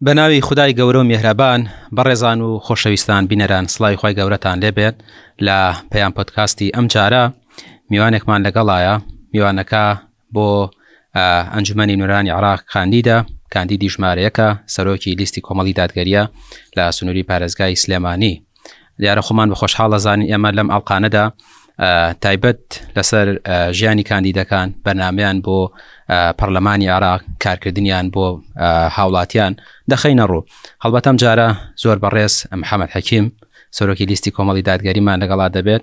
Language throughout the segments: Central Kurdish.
بە ناوی خودای گەورە و میهرەبان بەڕێزان و خۆشەویستان بینەران سڵاوی خوای گەورەتان لێبێت لە پەیام پۆدکاستی ئەم جارە میوانێکمان لەگەڵایە میوانەکە بۆ ئەنجومەنی نوێنەرانی عراق کاندیدە کاندیدی ژمارەیەکە سەرۆکی لیستی کۆمەڵی دادگەریە لە سنووری پارێزگای سلێمانی دیارە خۆمان بە خۆشحاڵ ئەزانین ئێمە لەم ئەڵلقانەدا تایبەت لەسەر ژیانی کاندیدەکان بەرنمەیان بۆ پەرلەمانی عراق کارکردنیان بۆ هاوڵاتیان دەخەینە ڕوو هەڵبەتەم جارە زۆر بەڕێز محەممەد حەکیم سەرۆکی لیستی کۆمەڵی دادگەریمان لەگەڵا دەبێت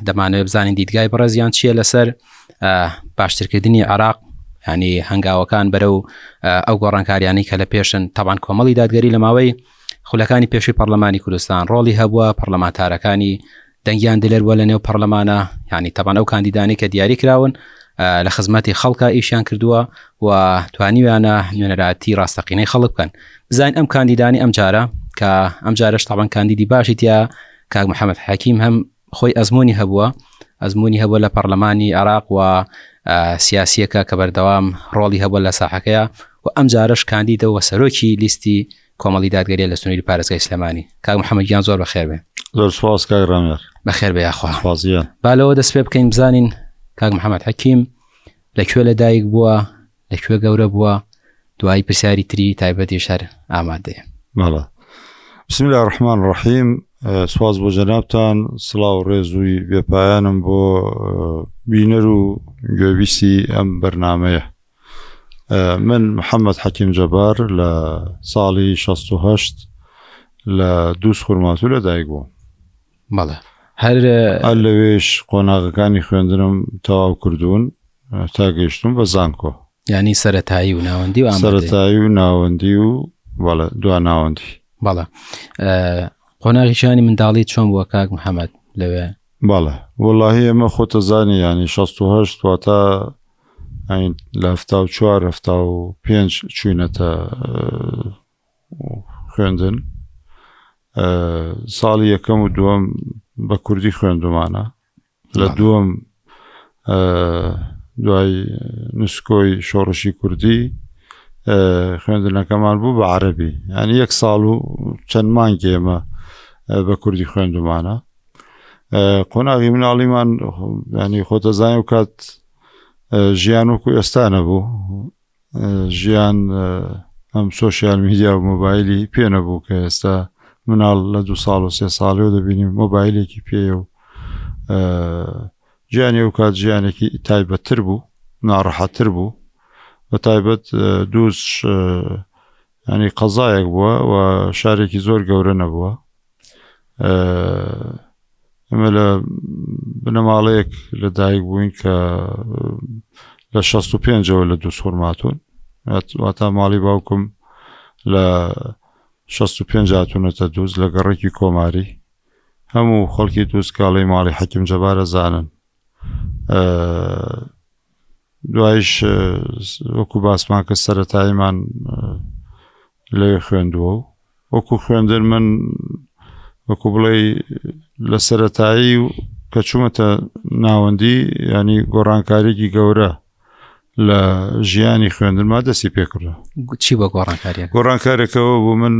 دەمانەوێت بزانین دیدگای بەڕێزیان چییە لەسەر باشترکردنی عراق ینی هەنگاوەکان بەرە و ئەو گۆڕانکاریانی کە لە پێشن تاوان کۆمەڵی دادگەری لە ماوەی خولەکانی پێشووی پەرلەمانی کوردستان ڕۆڵی هەبووە پەرلەمانتارەکانی دەنگیان دلێر بووە لە نێو پەرلەمانە یعنی تەبان ئەو کاندیدانی کە دیاری کراون لە خزمەتی خەڵکە ئیشیان کردووە و توانیویانە نوێنەراتی ڕاستەقینەی خەڵک بکەن بزانین ئەم کاندیدانی ئەم جارە کە ئەم جارەش تاوان کاندیدی باشی تیا کاک محەممەد حەکیم هەم خۆی ئەزمموی هەبووە ئەزمموی هەبووە لە پەرلەمانی عراق و سیاسیەکە کە بەردەوام ڕۆڵی هەبووە لە ساحەکەیە و ئەم جارەش کاندیدەوە سەرۆکی لیستی کۆمەڵی دادگەریە لە سنووری پارێزگای سلێمانی کاک محەممەد گیان زۆر بەخێر بێ زۆر سپاس کاک ڕامێر بەخێر بێ یاخوا سپاسیان با لەوە دەست پێ بکەین بزانین کاک محەممەد حەکیم لە کوێ لە دایک بووە لە کوێ گەورە بووە دوایی پرسیاری تری تایبەتیش هەر ئامادەیە بەڵێ بسم الله الرحمن الرحیم سواز بۆ جەنابتان سڵاو ڕێزووی بێپایانم بۆ بینەر و گوێبیستی ئەم بەرنمەیە من محەممەد حەکیم جەبار لە ساڵی 68 لە دووس خورماتوو لە دایک بووم. بەڵێ هەر هەر لەوێش قۆناغەکانی خوێندنم تەواو کردوون تا گەیشتم بە زانکۆ. یانی سەرەتایی و ناوەندی و ئامادەیی. سەرەتایی و ناوەندی و بەڵێ دوا ناوەندی. بەڵێ قۆناغی ژیانی منداڵی چۆن بووە کاک محەممەد لەوێ؟ بەڵێ وەڵاهی ئێمە خۆتەزانی یانی 68 واتە لە 74 75 چوینەتە خوێندن ساڵی یەکەم و دووەم بە کوردی خوێندومانە لە دووەم دوای نسکۆی شۆڕشی کوردی خوێندنەکەمان بوو بە عەربی ینی یەک ساڵ و چەند مانگی ئێمە بە کوردی خوێندومانە قۆناغی مناڵیمان ینی خۆتەزای و کات ژیان وەکو ئێستا نەبوو ژیان ئەم سۆشیال میدیا و مۆبایلی پێ نەبوو کە ئێستا مناڵ لە دو ساڵ و سێ ساڵی و دەبینی مۆبایلێکی پێیە و ژیانی ئەو کات ژیانێکی تایبەتتر بوو ناڕەحەتتر بوو بە تایبەت دووز ینی قەزایەک بووە و شارێکی زۆر گەورە نەبووە ئەمە لە بنەماڵەیەک لە دایک بووین کە لە 65ەوە لە دوو سوورماتون واتا ماڵی باوکم لە 65 هاتوونەتە دووز لە گەڕێکی کۆماری هەموو خەڵکی دووز کاڵی ماڵی حەکیم جەبارە زانن دوایش وەکو باسمان کە سەتاییمان لەوێ خوێندووە و وەکو خوێندن من وەکو بڵێ لە سەتایی و کە چوومەتە ناوەندی ینی گۆڕانکاریی گەورە لە ژیانی خوێندنما دەستی پێکردو چی بۆ گۆڕانکاریە گۆڕانکارێکەوە بوو من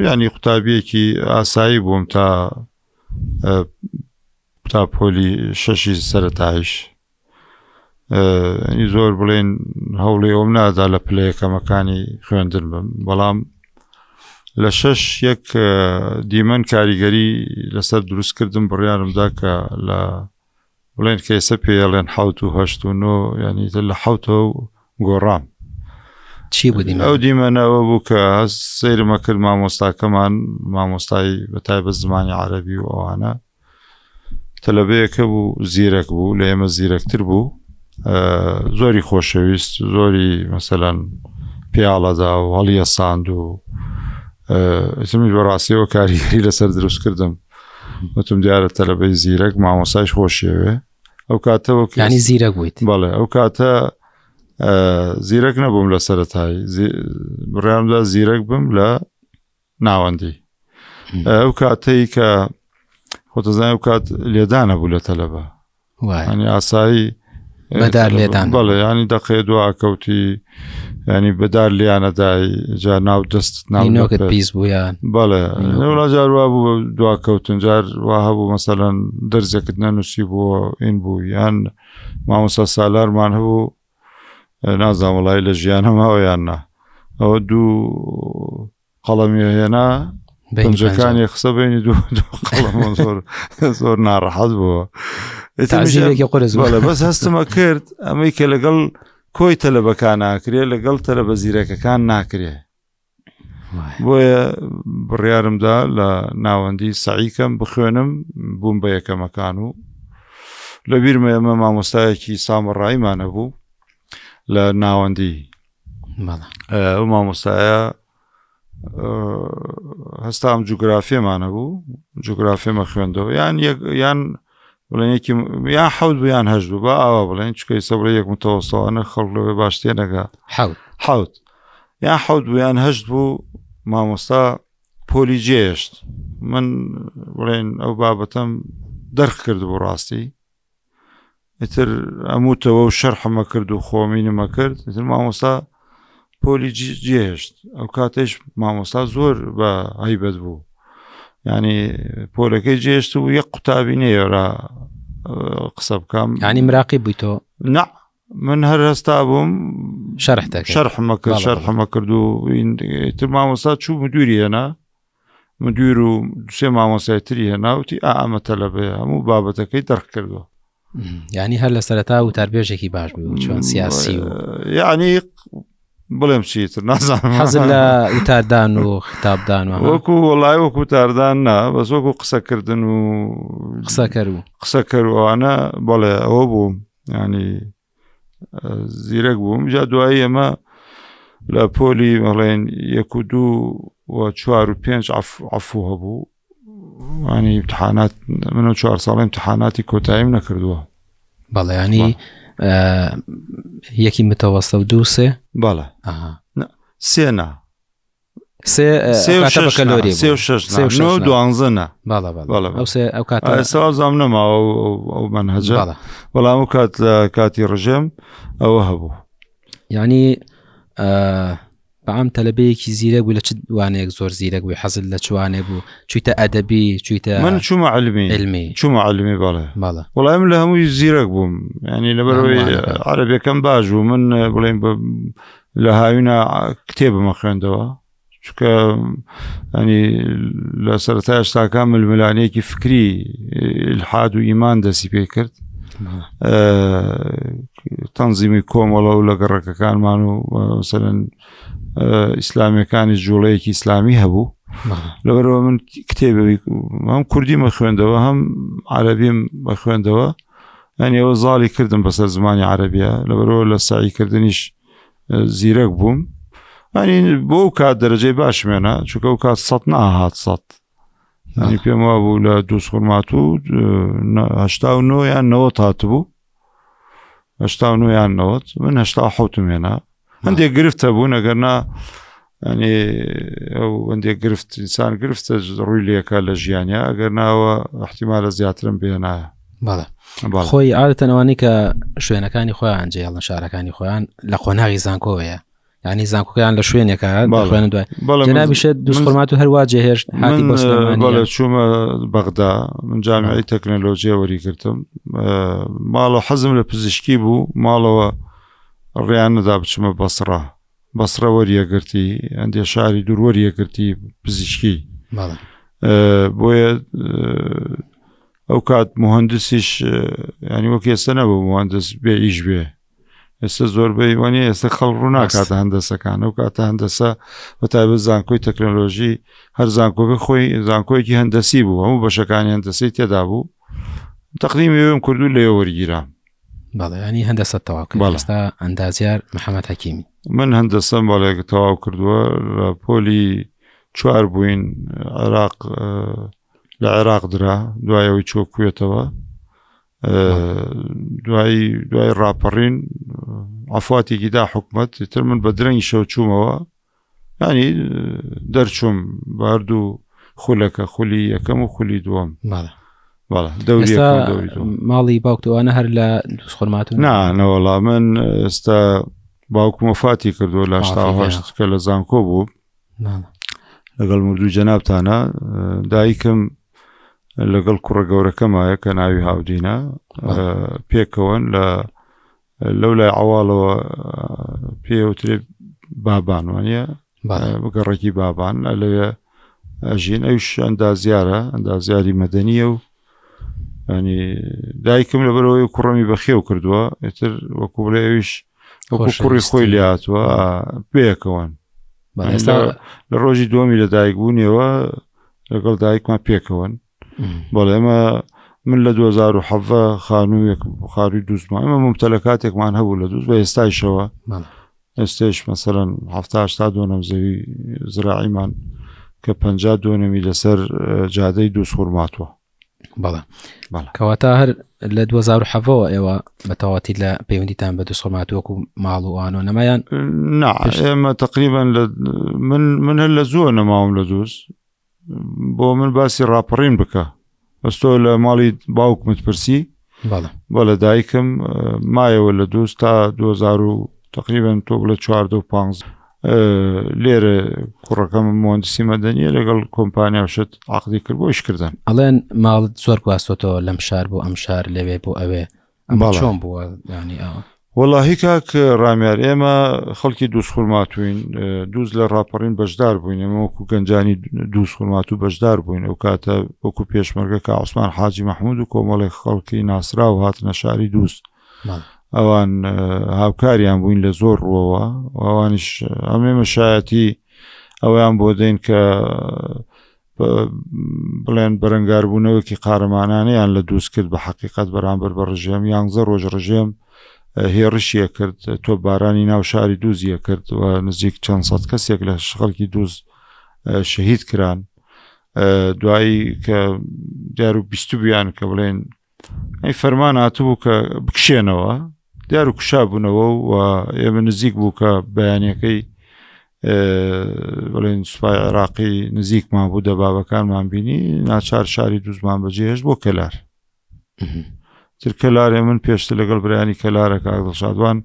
ینی قوتابیەکی ئاسایی بووم تا تا پۆلی شەشی سەتایش زۆر بڵێن هەوڵی ئەوم نادا لە پلە یەکەمەکانی خوێندن بم بەڵام لە شەش یەک دیمەن کاریگەری لەسەر دروست کردم بڕیارمدا کە لە بڵێن کە ئێستا پێڵێن حوت و هەشت و نۆ ینی تر لە حوتەوە گۆڕام چی بوو دیمەن؟ ئەو دیمەنەوە بوو کە سەیرمە کرد مامۆستاکەمان مامۆستای بە تایبەت زمانی عەربی و ئەوانە تەلەبەیەکە بوو زیرەک بوو لە ئێمە زیرەکتر بوو زۆری خۆشەویست زۆری مەسەەن پیاڵەدا و هەڵیەساند و ئیترمیش بەڕاستیەوە کاریگەری لەسەر دروست کردم وتم دیارە تەلەبەی زیرەک مامۆسایش خۆشیەوێ ئەو کاتە وەک ینی زیرەک بوویت بەڵێ ئەو کاتە زیرەک نەبووم لە سەتایی بڕیارمدا زیرەک بم لە ناوەندی ئەو کاتەی کە خۆتەزای ئەو کات لێدانە بوو لە تەلەبە ینی ئاسایی بەدار لێدان بەڵێ ینی دەقێ دوا کەوتی ینی بەدار لیانەدای جا ناو دەست ناونۆکت پیس بوویان بەڵێ وڵا جار وا بوو دوا کەوتن جار وا هەبوو مەسەەن دەرزێکت نەنووسی بووە ئین بوو یان مامۆسا سالارمان هەبوو نازانم وڵی لە ژیانە ماوە یان نا ئەوە دوو قەڵەمی هێنا پەنجەکانی خسە بینی دوو قەڵەم زۆر زۆر ناڕەحەت بووە قرس بەس هەستمە کرد ئەمەی کە لەگەڵ کۆی تەلەبەکان ناکرێ لەگەڵ تەلەبە زیرەکەکان ناکرێ بۆیە بڕیارمدا لە ناوەندی سەعیکەم بخوێنم بووم بە یەکەمەکان و لە بیرمە ئێمە مامۆستایەکی سامەڕاییمان هەبوو لە ناوەندی ئەو مامۆستایە هەستام جوگرافیەمان هەبوو جوگرافیمە خوێندەوە یان یان بڵێن یەکی یان حەوت بوو یان هەشت بوو با ئاوا بڵێن چونکە ئێستا بڵێ یەک متەوەسەوانە خەڵک لەوێ باش تێنەگا حەوت حەوت یان حەوت بوو یان هەشت بوو مامۆستا پۆلی جێشت من بڵێن ئەو بابەتەم دەرخ کرد بوو ڕاستی ئیتر ئەموتەوە و شەرحمە کرد و خۆمینمە کرد ئیتر مامۆستا پۆلی جێهێشت ئەو کاتێش مامۆستا زۆر بە هەیبەت بوو ینی پۆلەکەی جێشت و یەک قوتابی نەیەرا قسە بکەم ینی مراقی بووی تۆ نا من هەر هەستا بووم شەرح شەرحمە کرد شەرحمە کرد و تر مامۆستا چوو مدوری هێنا مدیر و سێ مامۆسای تری هێنا وتی ئا ئەمە تەلەبەیە هەموو بابەتەکەی دەرخ کردووە ینی هەر لە سەرەتا وتاربێژێکی باش بوو چۆن سیاسی و یعنی بڵێم چیتر نازانم حەز لە وتاردان و خیتابدان و وەکو وڵای وەکو تاردان نا بەس وەکو قسەکردن و قسەکەر و قسەکەر و ئەوانە بەڵێ ئەوە بوو ینی زیرەک بووم جا دوایی ئەمە لە پۆلی بەڵێن یەک و دوو و چوار و پێنج عفو هەبوو ینی امتحانات من و چوار ساڵی امتحاناتی کۆتاییم نەکردووە بەڵێ ینی یەکی متەوەستە و دوو سێ بەڵێ سێ نا سێ سێ و شەش بەکەلۆری سێ و شەش سێ و شەش نۆ دوانزە نا بەڵێ بەڵێ ئەو سێ ئەو کاتە ئێستا وازام نەماوە ئەو مەنهەجە بەڵام ئەو کات لە کاتی ڕژێم ئەوە هەبوو یعنی بەعام تەلەبەیەکی زیرەک بوو لە چ وانەیەک زۆر زیرەک بووی حەزت لە چوانێ بوو چویتە ئەدەبی چویتە من چوومە علمی علمی چوومە علمی بەڵێ بەڵێ وەڵای من لە هەمووی زیرەک بووم ینی لەبەرەوەی عەرەبیەکەم باش بوو من بڵێن لە هاوینە کتێبمە خوێندەوە چونکە ینی لە سەرەتای هەشتاکان ململانێکی فکری الحاد و ئیمان دەستی پێ کرد تەنزیمی کۆمەڵە و لە گەڕەکەکانمان و سەرن ئیسلامیەکانی جوڵەیەکی ئیسلامی هەبوو لەبەرەوە من کتێبی هەم کوردیمە خوێندەوە هەم عربیم بە خوێندەوە یعنی ئەوە زاڵی کردم بەسەر زمانی عربیە لەبەرەوە لە سعیکردنیش زیرەک بووم ئەنی بۆ ئەو کات دەرەجەی باشمێنە چونکە ئەو کات سەد ناهات سەد ئەنی پێم وا بوو لە دووس خورماتوو هەشتا و نۆ یان نەوە هاتبوو هەشتا و نۆ یان نەوەت من هەشتا و حەوتم هێنا هەندێک گرفت هەبوون ئەگەر نا ئەنی ئەو هەندێک گرفت ئینسان گرفتە ڕووی لێکە لە ژیانیا ئەگەر ناوە احتیمالە زیاترم بێنایە بەڵێ خۆی عادەتەن ئەوانەی کە شوێنەکانی خۆیان جێڵن شارەکانی خۆیان لە قۆناغی زانکۆوەیە ینی زانکۆکەیان لە شوێنێکە خوێن دوای جنابیشت دووسخورمات و هەروە جێهێشت هاتی بۆ بەڵێ چوومە بەغدا من جامیعی تەکنەلۆژیە وەریگرتم ماڵەوە حەزم لە پزیشکی بوو ماڵەوە ڕیان نەدا بچمە بەسڕە بەسڕە وەریەگرتی هەندێ شاری دوور وەریەگرتی پزیشکی بۆیە ئەو کات مهندسیش ینی وەک ئێستا نەبوو مهندس بێ ئیش بێ ئێستا زۆربەی وانە ئێستا خەڵ ڕوو ناکاتە هەندەسەکان ئەو کاتە هەندەسە بە تایبەت زانکۆی تەکنەلۆژی هەر زانکۆکە خۆی زانکۆیەکی هەندەسی بوو هەموو بەشەکانی هەندەسەی تێدا بوو تەقدیمی وێم کردو لێ وەرگیرام بەڵێ ینی هەندەسە تەواو کرد ئێستا ئەندازیار محەممەد حەکیمی من هەندەسەم بەڵێ تەواو کردووە لە پۆلی چوار بووین عێراق لە عێراق درا دوای ئەوەی چۆ کوێتەوە دوایی دوای ڕاپەڕین عفاتێکی دا حکومت تر من بە درەنگی شەو چوومەوە ینی دەرچووم باردوو خولەکە خولی یەکەم و خولی دووەم. بەڵێ دەوری ئێستا یەکەم، دەوری دووەم. ماڵی باوکتوانە هەر لە دووسخورماتون نا نەوەڵا من ئێستا باوکم وەفاتی کردووە لە عافی هەشت کە لە زانکۆ بوو لەگەڵ مردوو جەنابتانە دایکم لەگەڵ کوڕە گەورەکەمایە کە ناوی هاودینە پێکەوەن لە لەو لای عواڵەوە پێوترێ بابان وانە بگەڕێکی بابان لەوێ ئەژین ئەوش ئەندازیارە ئەندازیاری مەدەنیە و ینی دایکم لەبەرەوەی کوڕەمی بەخێو کردووە ئیتر وەکو بڵێ ئەویش وەکو کوڕی خۆی لاتوە پێکەوەن لە ڕۆژی دووەمی لە دایک بوونیەوە لەگەڵ دایکمان پێکەوەن بەڵێ ئێمە من لە 2017 خانوویەک خاروی دووزمان ئەمە ممتەلەکاتێکمان هەبوو لە دووز بە ئێستایشەوە ئێستش مەسەرەن هەفتاشتا دۆنەم زەوی زراعیمان کە پ دۆنەمی لەسەر جادەی دووز خورماتوە بەڵێ کەواتە هەر لە 2007ەوە ئێوە بە تەواتی لە پەیوەندیتان بە دوسخۆمات وەکو ماڵ و ئانۆ نەمایان نا ئێمە تقریبان لە من من هەر لە زووە نەماوم لە دووز بۆ من باسی ڕاپەڕین بکە ئەستۆ لە ماڵی باوکمت پرسی بەڵێ دایکم مایەوە لە دووست تا 2000 و تقریبا تۆ بڵێ 14 و 15 لێرە کوڕەکەم مهندسی مەدەنیە لەگەڵ کۆمپانیا و شت عقدی کرد بۆ ئیشکردن ئەڵێن ماڵت زۆر گواستۆتەوە لەم شار بۆ ئەم شار لەوێ بۆ ئەوێ ئەمە چۆن بووە ینی ئەوە وەڵاهی کاک ڕامیار ئێمە خەڵکی دووسخورماتوین دووز لە ڕاپەڕین بەشدار بووین ئێمە وەکو گەنجانی دووسخورماتوو بەشدار بووین ئەو کاتە وەکو پێشمەرگە کە عوسمان حاجی مەحمود و کۆمەڵێک خەڵکی ناسراو هاتنە شاری دووز ئەوان هاوکاریان بووین لە زۆر ڕووەوە ئەوانیش ئەمێمە شایەتی ئەویان بۆ دەین کە بڵێن بەرەنگاربوونەوەکی قارەمانانەیان لە دووس کرد بە حەقیقەت بەرامبەر بە ڕژێم یانزە ڕۆژ ڕژێم هێڕشیە کرد تۆپبارانی ناو شاری دووزیە کرد و نزیک چەند سەد کەسێک لە خەڵکی دووز شەهید کران دوایی کە دیار و بیستبیان کە بڵێن ئەی فەرمان هاتبوو کە بکشێنەوە دیار و کشابوونەوە و ئێمە نزیک بوو کە بەیانەکەی بڵێن سوپای عێراقی نزیکمان بوو دەبابەکانمان بینی ناچار شاری دوزمان بەجێهێشت بۆ کەلار تر کەلارێ من پێشتر لەگەڵ برایانی کەلارە کاک دڵشادوان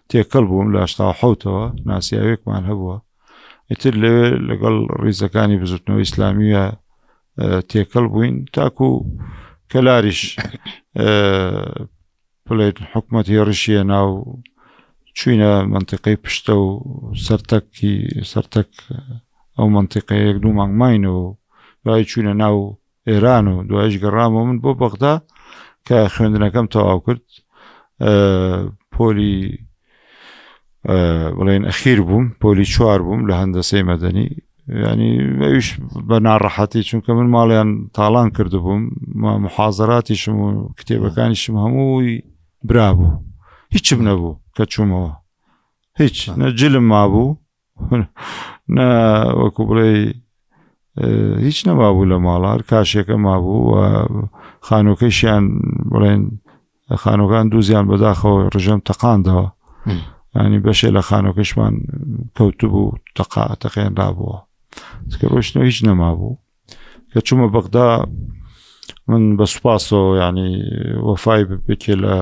تێکەڵ بووم لە حەوتەوە ناسیاوێکمان هەبووە ئیتر لەوێ لەگەڵ ڕیزەکانی بزوتنەوە ئیسلامیە تێکەڵ بووین تاکو کەلاریش بڵێت حکومەت هێڕشیە ناو چوینە منطقەی پشتە و سەرتەکی سەرتەک ئەو منطقەیە یەک دوو مانگ ماینەوە دوای چوینە ناو ئێران و دوایش گەڕامەوە من بۆ بەغدا کە خوێندنەکەم تەواو کرد پۆلی بڵێن ئەخیر بووم پۆلی چوار بووم لە هەندەسەی مەدەنی ینی ئەویش بە ناڕەحەتی چونکە من ماڵیان تاڵان کردبووم محازراتیشم و کتێبەکانیشم هەمووی برا بوو هیچم نەبوو کە چوومەوە هیچ نە جلم مابوو نە وەکو بڵێ هیچ نەمابوو لە ماڵە هەر کاشێکە مابوو و خانووکەشیان بڵێن خانوەکان دووزیان بەداخەوە ڕژێم تەقاندەوە ینی بەشێ لە خانوەکەشمان کەوتبوو تەقا تەقێنرابووە کە ڕۆشتنەوە هیچ نەمابوو کە چوومە بەغدا من بە سوپاسەوە ینی وەفای بکێ لە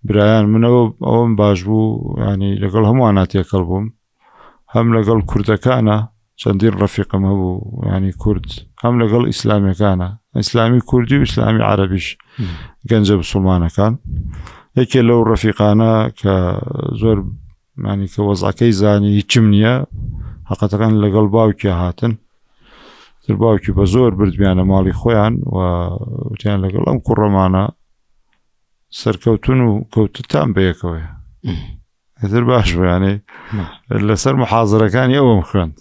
برایان منەوە ئەوەم باش بوو ینی لەگەڵ هەمووانە تێکەڵ بووم هەم لەگەڵ کوردەکانە چەندین ڕەفیقم هەبوو ینی کورد هەم لەگەڵ ئیسلامیەکانە ئیسلامی کوردی و ئیسلامی عەربیش گەنجە مسلمانەکان یەکێ لەو ڕەفیقانە کە زۆر مانی کە وەزعەکەی زانی هیچم نییە حقەتەکان لەگەڵ باوکی هاتن تر باوکی بە زۆر بردبیانە ماڵی خۆیان و وتیان لەگەڵ ئەم کوڕەمانە سەرکەوتون و کەوتتان بەیەکەوەیە ئیتر باش بوو لەسەر محازرەکانی ئەوم خوێند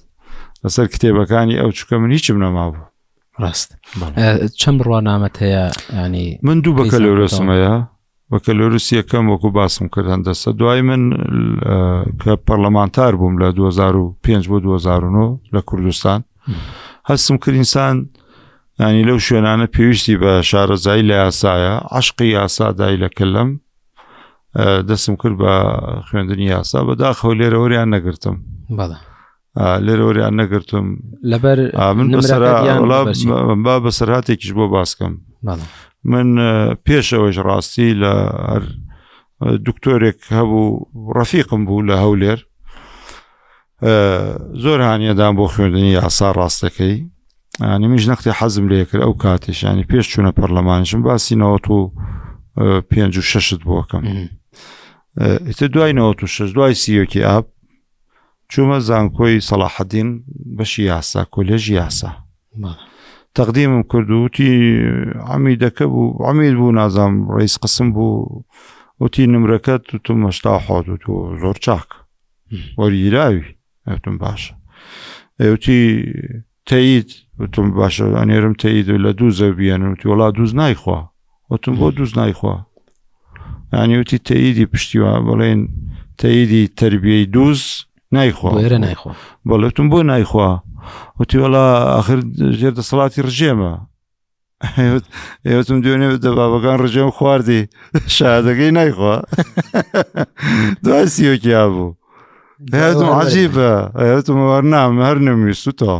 لەسەر کتێبەکانی ئەو چکە من هیچم نەمابوو ڕاست چەند بڕوانامەت هەیە ینی من دوو بەکەلۆرۆسم هەیە بەکەلۆرس یەکەم وەکو باسم کرد هەندەسە دوای من کە پەرلەمانتار بووم لە 2005 بۆ 2009 لە کوردستان هەستم کرد ئینسان ینی لەو شوێنانە پێویستی بە شارەزایی لە یاسایە عشقی یاسادای لە کەلم دەستم کرد بە خوێندنی یاسا بەداخەوە لێرەوەریان نەگرتم لێرەوەریان نەگرتم لەبەر من با بەسەرهاتێکیش بۆ باسکەم. من پێش ئەوەیش ڕاستی لە هەر دکتۆرێک هەبوو ڕەفیقم بوو لە هەولێر زۆر هاانیەدان بۆ خوێندنی یاسا ڕاستەکەی ینی میش نەختی حەزم لێ کرد ئەو کاتێشانی پێش چوونە پەرلەمانشم باسی نەوە و پێنج و شەشت بۆکەم ئیتر دوای 96 دوای سیۆکی ئاب چوومە زانکۆی سەڵاحەدین بەشی یاسا کۆلێژی یاسا تەقدیمم کرد و وتی عمیدەکە بوو عمید بوو نازام ڕئیس قسم بوو وتی نمرەکەت وتم هەشتا حوت و تۆ زۆر چاک وەرگیراوی وتم باشە وتی تەید وتم باشە ئەنێرم تەید و لە دوو زەو بیێنن وتی وڵا دووز نایخوا وتم بۆ دووز نایخوا ینی وتی تەیدی پشتیوان بڵێن تەیدی تربیەی دووز نایخوا ئێرە نایخوا بەڵێتم بۆ نایخوا وتی وڵا ئاخر ژێر دەسەڵاتی ڕژێمە ئێوتم دوێنێ دەبابەکان ڕژێم خواردی شادەکەی نایخوا دوای سیۆکیا بوو هێتم عجیبە هێتم وەرنام هەر نەمویستتەوە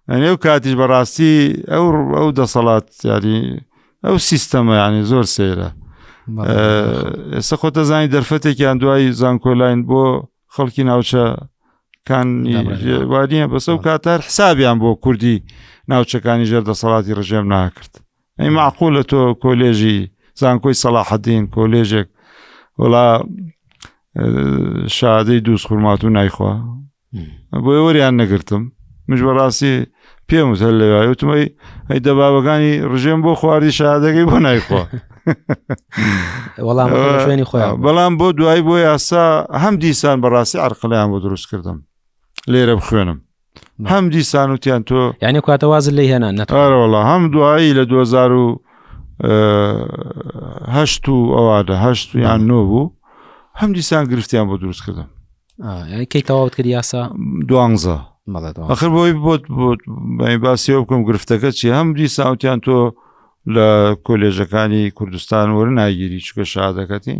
ئەنی ئەو کاتیش بەڕاستی ئەو ئەو دەسەڵات یاری ئەو سیستەمە ینی زۆر سەیرە ئێستا خۆ دەزانی دەرفەتێکیان دوای زانکۆلاین بۆ خەڵکی ناوچە کان وانە بەسە و کاتار حسابیان بۆ کوردی ناوچەکانی ژێر دەسەڵاتی ڕژێم ناکرد ئەی معقولە تۆ کۆلێژی زانکۆی سەڵاحەدین کۆلێژێک وڵا شادەی دووس خورماتوو نایخوا بۆیە وەریان نەگرتم مش بەڕاستی پێم وت هەر لەوێ وتم ئەی ئەی دەبابەکانی ڕژێم بۆ خواردی شادەکەی بۆ نایخوا وەڵام شوێنی خۆیان بەڵام بۆ دوایی بۆ یاسا هەم دیسان بەڕاستی عرقلیان بۆ دروست کردم لێرە بخوێنم هەم دیسان وتیان تۆ یعنی کاتە وازت لێ هێنا نەتوانەوەڵا هەم دوایی لە 2000 و هەشت و ئەوادە هەشت یان نۆ بوو هەم دیسان گرفتیان بۆ دروست کردم کەی تەواوت کرد یاسا دوانزە ئەخر بۆی بۆت بۆت باسیەوە بکەم گرفتەکە چی هەم دیساوتیان تۆ لە کۆلێژەکانی کوردستان وەر ناگیری چکە شادەکەتین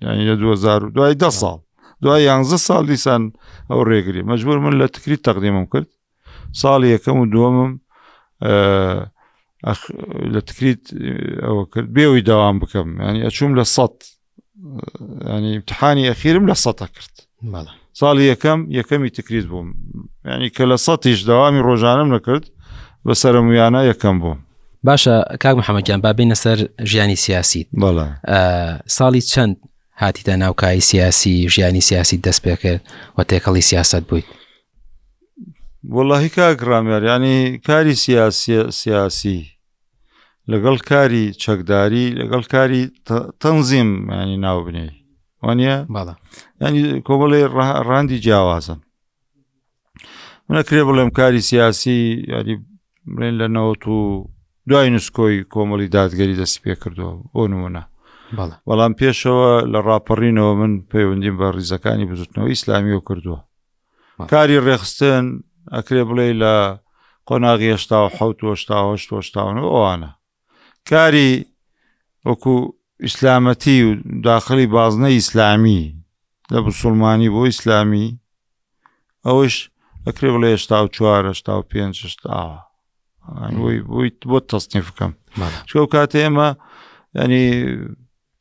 ینی لە 2000 دوای ده ساڵ دوای یانزە ساڵ دیسان ئەو ڕێگری مەجبور من لە تکریت تەقدیمم کرد ساڵی یەکەم و دووەمم لە تکریت ئەوە کرد بێەوەی داوام بکەم ینی ئەچوم لە سە ینی امتحانی ئەخیرم لە سەتە کرد ساڵی یەکەم یەکەمی تکریت بووم ینی کە لە سەتیش داوامی ڕۆژانم نەکرد بە سەرمویانە یەکەم بووم باشە کاک محەممەدیان با بینە سەر ژیانی سیاسی ساڵی چەند هاتیتە ناوکایی سیاسی ژیانی سیاسی دەست پێ کرد و تێکەڵی سیاست بوویت وەڵاهی کاک ڕامیار ینی کاری سیاسی سیاسی لەگەڵ کاری چەکداری لەگەڵ کاری تەنزیم ینی ناو بنێ وانە ینی کۆمەڵی ڕاندی جیاوازن منەکرێ بڵێم کاری سیاسی ینی بڵێن لە نەوەت و دوای نسکۆی کۆمەڵی دادگەری دەستی پێ کردووە بۆ نمونە بەڵام پێشەوە لە ڕاپەڕینەوە من پەیوەندیم بە ڕیزەکانی بزوتنەوە ئیسلامیەوە کردووە کاری ڕێخستن ئەکرێ بڵێ لە قۆناغی هشتا و حوت و هشتا و هشتا و ئەوانە کاری وەکو ئیسلامەتی و داخلی بازنەی ئیسلامی لە بسوڵمانی بۆ ئیسلامی ئەوش ئەکرێ بڵێ هشتا و چوار هشتا و پێنج هشتا بۆی بۆ تەصنیف بکەم چکە کاتێ ئێمە ینی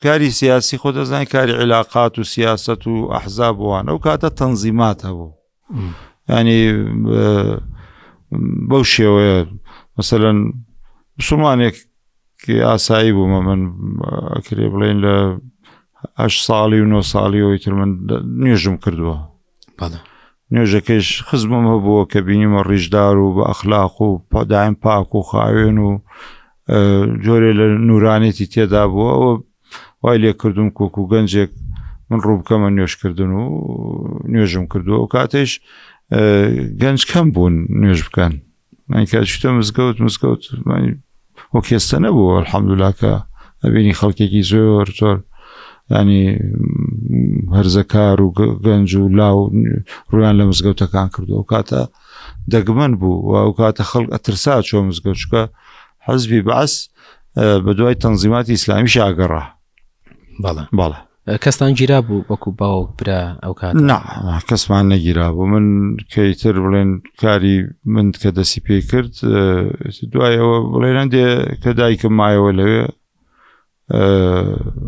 کاری سیاسی خۆ دەزانانی کاری عیلاقات و سیاست و ئەحزاب وان ئەو کاتە تەنزیمات هەبوو ینی بەو شێوەیە مەسەرەن مسلمانێک ئاسایی بوومە من ئەکرێ بڵێن لە هەش ساڵی و نۆ ساڵیەوەی تر من نوێژم کردووە نوێژەکەیش خزمم هەبووە کە بینیمە ڕیشدار و بە ئەخلاق و دایم پاک و خاوێن و جۆرێ لە نورانێتی تێدا بووە ئەوە وای لێ کردوم کۆک و گەنجێک من ڕوو بکەمە نوێژکردن و نوێژم کردووە و کاتێش گەنج کەم بوون نوێژ بکەن من کە چوتە مزگەوت مزگەوت وەک ئێستا نەبوو الحەمدلله کە ئەبینی خەڵکێکی زۆر زۆر ینی هەرزەکار و گەنج و لاو ڕویان لە مزگەوتەکان کردو ئەو کاتە دەگمەن بوو و ئەو کاتە خەڵک ئەترسا چۆ مزگەوت چکە حەزبی بەعس بە دوای تەنزیماتی ئیسلامی شاگەڕا بەڵێ بەڵێ. کەستان گیرا بوو وەکو باوک برا ئەو کات نا کەسمان نەگیرا بوو من کەیتر بڵێن کاری من کە دەسی پێی کرد دوای ئەوە بڵێن هەندێ کە دایکم مایەوە لەوێ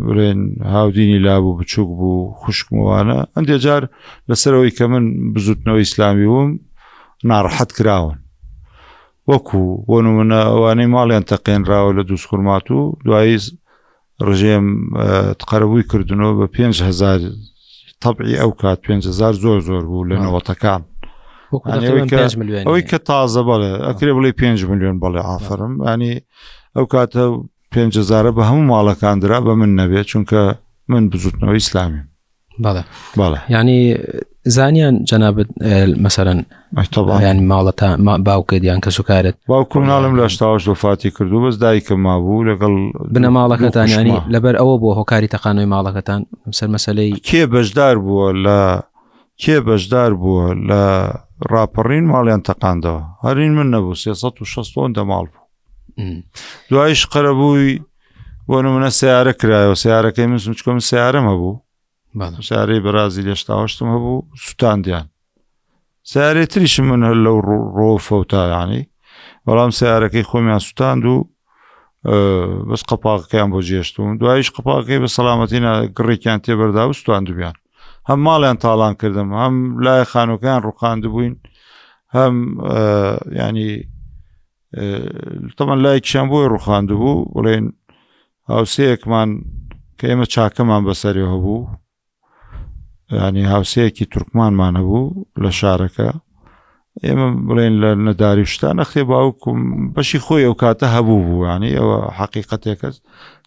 بڵێن هاودینی لابوو بچووک بوو خوشکمەوانە هەندێ جار لەسەرەوەی کە من بزوتنەوەی ئیسلامی بووم ناڕەحەت کراون وەکو بۆ نمونە ئەوانەی ماڵیان تەقێنراوە لە دووسخورمات و دوایی ڕژێم قەرەبووی کردنەوە بە 5هزار طبعی ئەو کات 5هزار زۆر زۆر بوو لە نەوەتەکان ئەوەی کە تازە بەڵێ ئەکرێ بڵێ 5 میلیۆن بەڵێ ئافرم ینی ئەو کاتە 5هزارە بە هەموو ماڵەکان درا بە من نەبێت چونکە من بزوتنەوەی ئیسلامی بەڵێ بەڵێ ینی زانیان جەنابەت مەسەرەن یان ماڵەتە باوکت یان کەسوکارت باوکم ناڵم لە شتاوەش وفاتی کردو بەس دایکم مابوو لەگەڵ بنەماڵەکەتان ینی لەبەر ئەوە بۆ هۆکاری تەقانەوەی ماڵەکەتان سەر مەسلەی کێ بەشدار بووە لە کێ بەشدار بووە لە ڕاپەڕین ماڵیان تەقاندەوە هەرین من نەبوو 360 دە ماڵ بوو دوایش قەرەبووی بۆ نمونە سیارە کرایەوە سیارەکەی من چکە من سیارەم هەبوو سیارەی بەرازی لێشتاوەشتم هەبوو سووتاندیان سیارێ تریشم من هەر لەو ڕۆ فەوتایانی بەڵام سیارەکەی خۆمیان سووتاند و بەس قەپاقەکەیان بۆ جێشتون دوایش قەپاقەکەی بە سەلامەتی گڕێکیان تێبەردا و سوتاندبیان هەم ماڵیان تاڵان کردم هەم لای خانوەکەیان ڕوخاندبووین هەم ینی تەمان لایکیان بۆی ڕوخاندبوو بڵێن هاوسەیەکمان کە ئێمە چاکەمان بەسەری هەبوو ینی هاوسەیەکی تورکمانمان هەبوو لە شارەکە ئێمە بڵێن لە نەداری شتا نەخێ باوکم بەشی خۆی ئەو کاتە هەبوو بوو ینی ئەوە حقیقەتێکە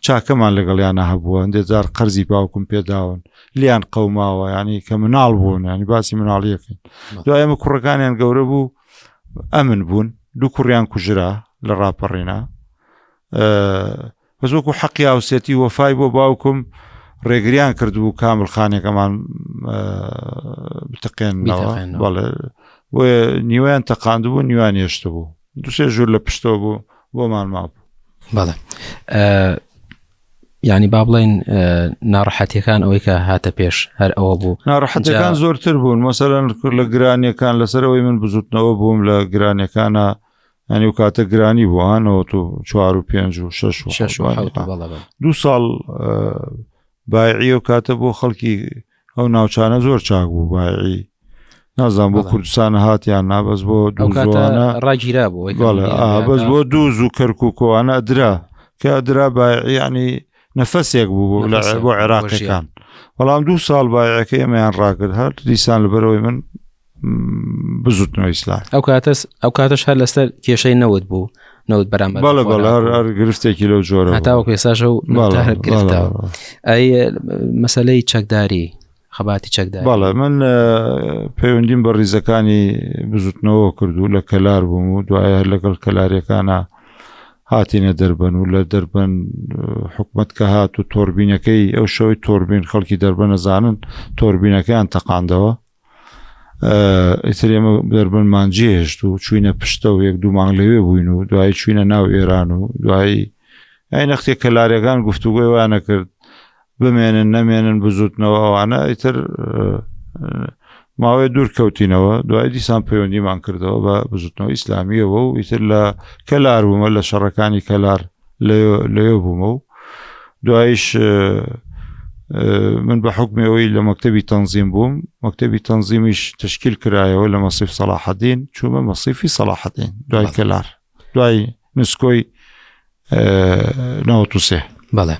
چاکەمان لەگەڵیانە هەبووە هەندێک جار قەرزی باوکم پێداون لیان قەوماوە ینی کە مناڵ بوون ینی باسی مناڵیەکەین دوای ئێمە کوڕەکانیان گەورە بوو ئەمن بوون دوو کوڕیان کوژرا لە ڕاپەڕینە بەس وەکو حەقی هاوسێتی وەفای بۆ باوکم ڕێگریان کردبوو کامل خانێکەمان بتەقێنەوە بەڵێ بۆیە نیوەیان تەقاندبوو نیوان هێشت بوو دوسێ ژوور لە پشتەوە بوو بۆمان مابوو بەڵێ ینی با بڵین ناڕەحەتیەکان ئەوەی کە هاتە پێش هەر ئەوە بوو ناڕەحەتەکان زۆرتر بوون مەسەرەن لە گرانیەکان لەسەرەوەی من بزوتنەوە بووم لە گرانیەکانە ینی و کاتە گرانی بوو ئانەوە تو چوار و پێنج و شەش و شەش و دوو ساڵ بایعی و کاتە بۆ خەڵکی ئەو ناوچانە زۆر چاک بوو بایعی نازان بۆ کوردستان هاتیان نابەس بۆ دووانە ڕاگیرا بوو بەس بۆ دوو زوو کەرکک و ئەوانە درا کە درا ینی نەفەسێک بوو بۆ عێراقیەکان بەڵام دوو ساڵ بایعەکە ئێمەیان ڕاکرد هەر دیسان لەبەرەوەی من بزوتنەوە ئیسلام ئەو کاتەس ئەو کاتەش هەر لەسەر کێشەی نەوت بوو نەوت بەرامبەر بەڵێ بەڵێ هەر هەر گرفتێکی لەو جۆرە هەتاوەکو ئێستاش و گرفتە ئەی مەسلەی چەکداری خەباتی چەکداری بەڵێ من پەیوەندیم بە ڕیزەکانی بزوتنەوە کردو لە کەلار بووم و دوای هەر لەگەڵ کەلاریەکانە هاتینە دەربەن و لە دەربەن حکومت کە هات و تۆربینەکەی ئەو شەوەی تۆربین خەڵکی دەربەن نەزانن تۆربینەکەیان تەقاندەوە ئیتر ئێمە دەربەنمان جێهێشت و چوینە پشتە و یەک دوو مانگ لەوێ بووین و دوایی چوینە ناو ئێران و دوایی ئەی نەختێک کەلارەکان گفتوگۆی وانە کرد بمێنن نەمێنن بزوتنەوە ئەوانە ئیتر ماوەی دوور کەوتینەوە دوای دیسان پەیوەندیمان کردەوە بە بزوتنەوە ئیسلامیەوە و ئیتر لە کەلار بوومە لە شەڕەکانی کەلار لەوێ بوومە و دوایش من بە حکمی ئەوەی لە مەکتتەبی تەنزیم بووم مەکتتەبی تەنزیمیش تشکیل کرایەوە لە مەسیف سەڵاحەدین چوومە مەسیفی سەڵاحەدین دوای کەلار دوای نسکۆی 93 بەڵێ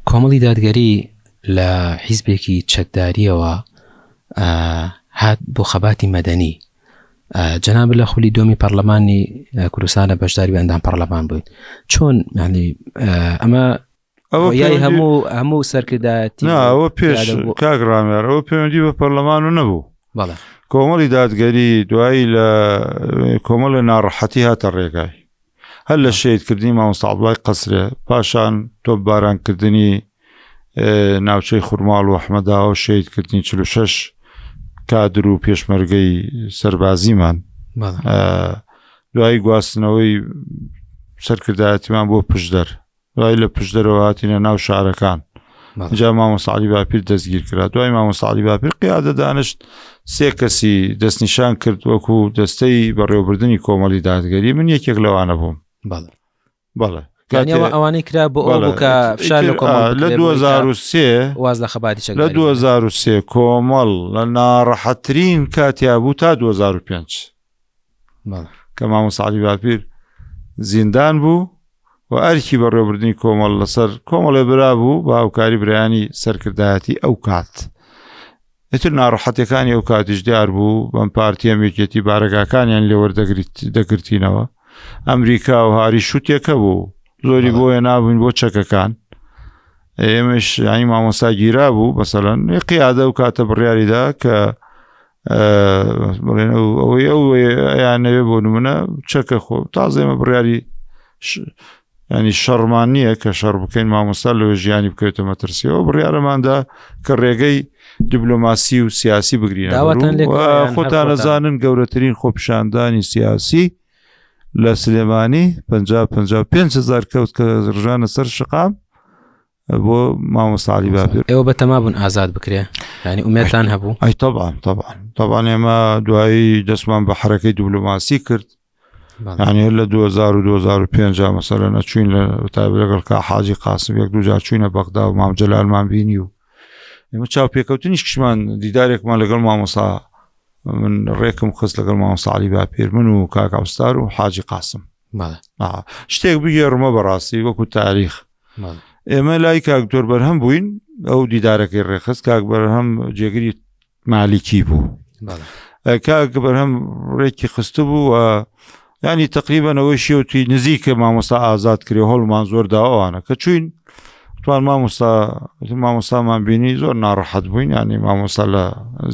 کۆمەڵی دادگەری لە حیزبێکی چەکداریەوە هات بۆ خەباتی مەدەنی جەنابت لە خولی دووەمی پەرلەمانی کوردستانە بەشداری بە ئەندام پەرلەمان بوویت چۆن ینی ئەمە ئەوە یای هەموو هەموو سەرکردایەتی ئەوە پێش کاک ڕامێر ئەوە پەیوەندی بە پەرلەمان و نەبوو کۆمەڵی دادگەری دوایی لە کۆمەڵە ناڕەحەتی هاتە ڕێگای هەر لە شەهیدکردنی مامۆستا عەبدوڵای قەسرێ، پاشان تۆپبارانکردنی ناوچەی خورماڵ و ئەحمەداوە و شەهیدکردنی 46 کادر و پێشمەرگەی سەربازیمان دوایی گواستنەوەی سەرکردایەتیمان بۆ پشدەر دوای لە پشدەرەوە هاتینە ناو شارەکان. جا مامۆستا عەلی باپیر دەستگیر کرا دوای مامۆستا عەلی باپیر قیادە دانشت سێ کەسی دەستنیشان کرد وەکو دەستەی بەڕێوەبردنی کۆمەڵی دادگەری من یەکێک لەوانە بووم بەڵێ بەڵێ یانی ئەوە ئەوانەی کرا بۆ ئەوە بوو کە فشار لە کۆمەڵ لە بکرێ بۆی کە 2003 واز لە خەباتی لە چەکداری بێنێ. 2003 کۆمەڵ لە ناڕەحەترین کاتیا بوو تا 2005 بەڵێ. کە مامۆستا عەلی باپیر زیندان بوو و ئەرکی بەڕێوەبردنی کۆمەڵ لەسەر کۆمەڵێ برا بوو بە هاوکاری برایانی سەرکردایەتی ئەو کات ئیتر ناڕەحەتەکانی ئەو کاتیش دیار بوو بەم پارتیەم یەکێتی بارەگاکانیان لێوەردەگریت دەگرتینەوە ئەمریکا و هاری شوتێکە بوو زۆری بۆیە نابووین بۆ چەکەکان ئێمەش ینی مامۆستا گیرا بوو بەسەلەن قیادە و کاتە بڕیاریدا کە بڵێن ئەوەی ئەو یانەوێ بۆ نمونە چەکە خۆ تازێمە بڕیاری ینی شەڕمان نییە کە شەڕ بکەین مامۆستا لەوێ ژیانی بکەوێتە مەترسیەوە بڕیارەماندا کە ڕێگەی دیبلۆماسی و سیاسی بگرین خۆتان نەزانن گەورەترین خۆپیشاندانی سیاسی لە سلێمانی 55 هزار کەوت کە ڕژانە سەر شقام بۆ مامۆستا عەلی باپیر ئێوە بەتەما بوون ئازاد بکرێ ینی ئومێتان هەبوو ئەی طبعا طبعا طبعا ئێمە دوایی دەستمان بە حرەکەی دیبلۆماسی کرد ینی لە 2000 و 2005 مەسەلەن ئەچوین لە تایبەت لەگەڵ کا حاجی قاسم یەک دوجار چوینە بەغدا و مام جەلالمان بینی و ئێمە چاوپێکەوتنیش کشمان دیدارێکمان لەگەڵ مامۆسا من ڕێکم خست لەگەڵ مامۆستا عەلی باپیر من و کاک عەبستار و حاجی قاسم شتێک بگێڕمە بەڕاستی وەکو تاریخ ئێمە لای کاک دکتۆر بەرهەم بووین ئەو دیدارەکەی ڕێخست کاک بەرهەم جێگری مالیکی بوو کاک بەرهەم ڕێکی خستبوو و ینی تقریبەنەوەی شێوتی نزیکە مامۆستا ئازاد کرێ هەڵمان زۆر داوانە کە چوین توان مامۆستا مامۆستامان بینی زۆر ناڕەحەت بووین ینی مامۆستا لە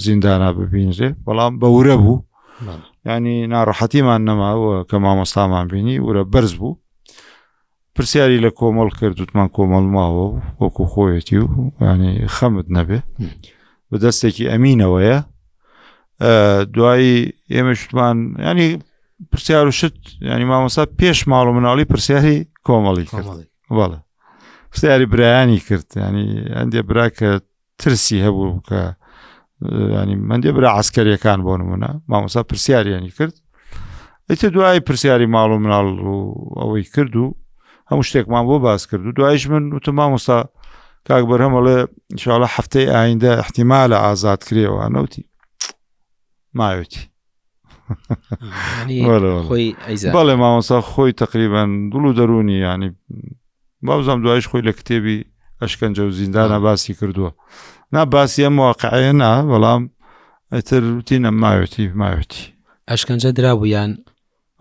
زیندانە ببینرێ بەڵام بە ورە بوو ینی ناڕەحەتیمان نەماوە کە مامۆستامان بینی ورە بەرز بوو پرسیاری لە کۆمەڵ کرد وتمان کۆمەڵ ماوە و وەکو خۆیەتی و ینی خەمت نەبێ بە دەستێکی ئەمینەوەیە دوایی ئێمە شتمان ینی پرسیار و شت ینی مامۆسا پێش ماڵ و مناڵی پرسیاری کۆمەڵی کرد بەڵێ پرسیاری برایانی کرد ینی هەندێ برا کە ترسی هەبوو کە ینی مندێ برا عسکەریەکان بۆ نمونە مامۆسا پرسیاریانی کرد ئیتر دوای پرسیاری ماڵ و مناڵ و ئەوەی کرد و هەموو شتێکمان بۆ باس کرد و دوایش من وتم مامۆستا کاک بەرهەم ئەڵێ ئینشاءاللە هەفتەی ئایندە احتیمالە ئازاد کرێەوە نەوتی ماوێتی خۆی بەڵێ مامۆسا خۆی تقریبان دڵ و دەرونی ینی باوزام دوایش خۆی لە کتێبی ئەشکەنجە و زیندانە باسی کردووە نا باسی ئەم واقعەیە نا بەڵام ئەتر وتینە ماوێتی ماوێتی ئەشکەنجە درابوو یان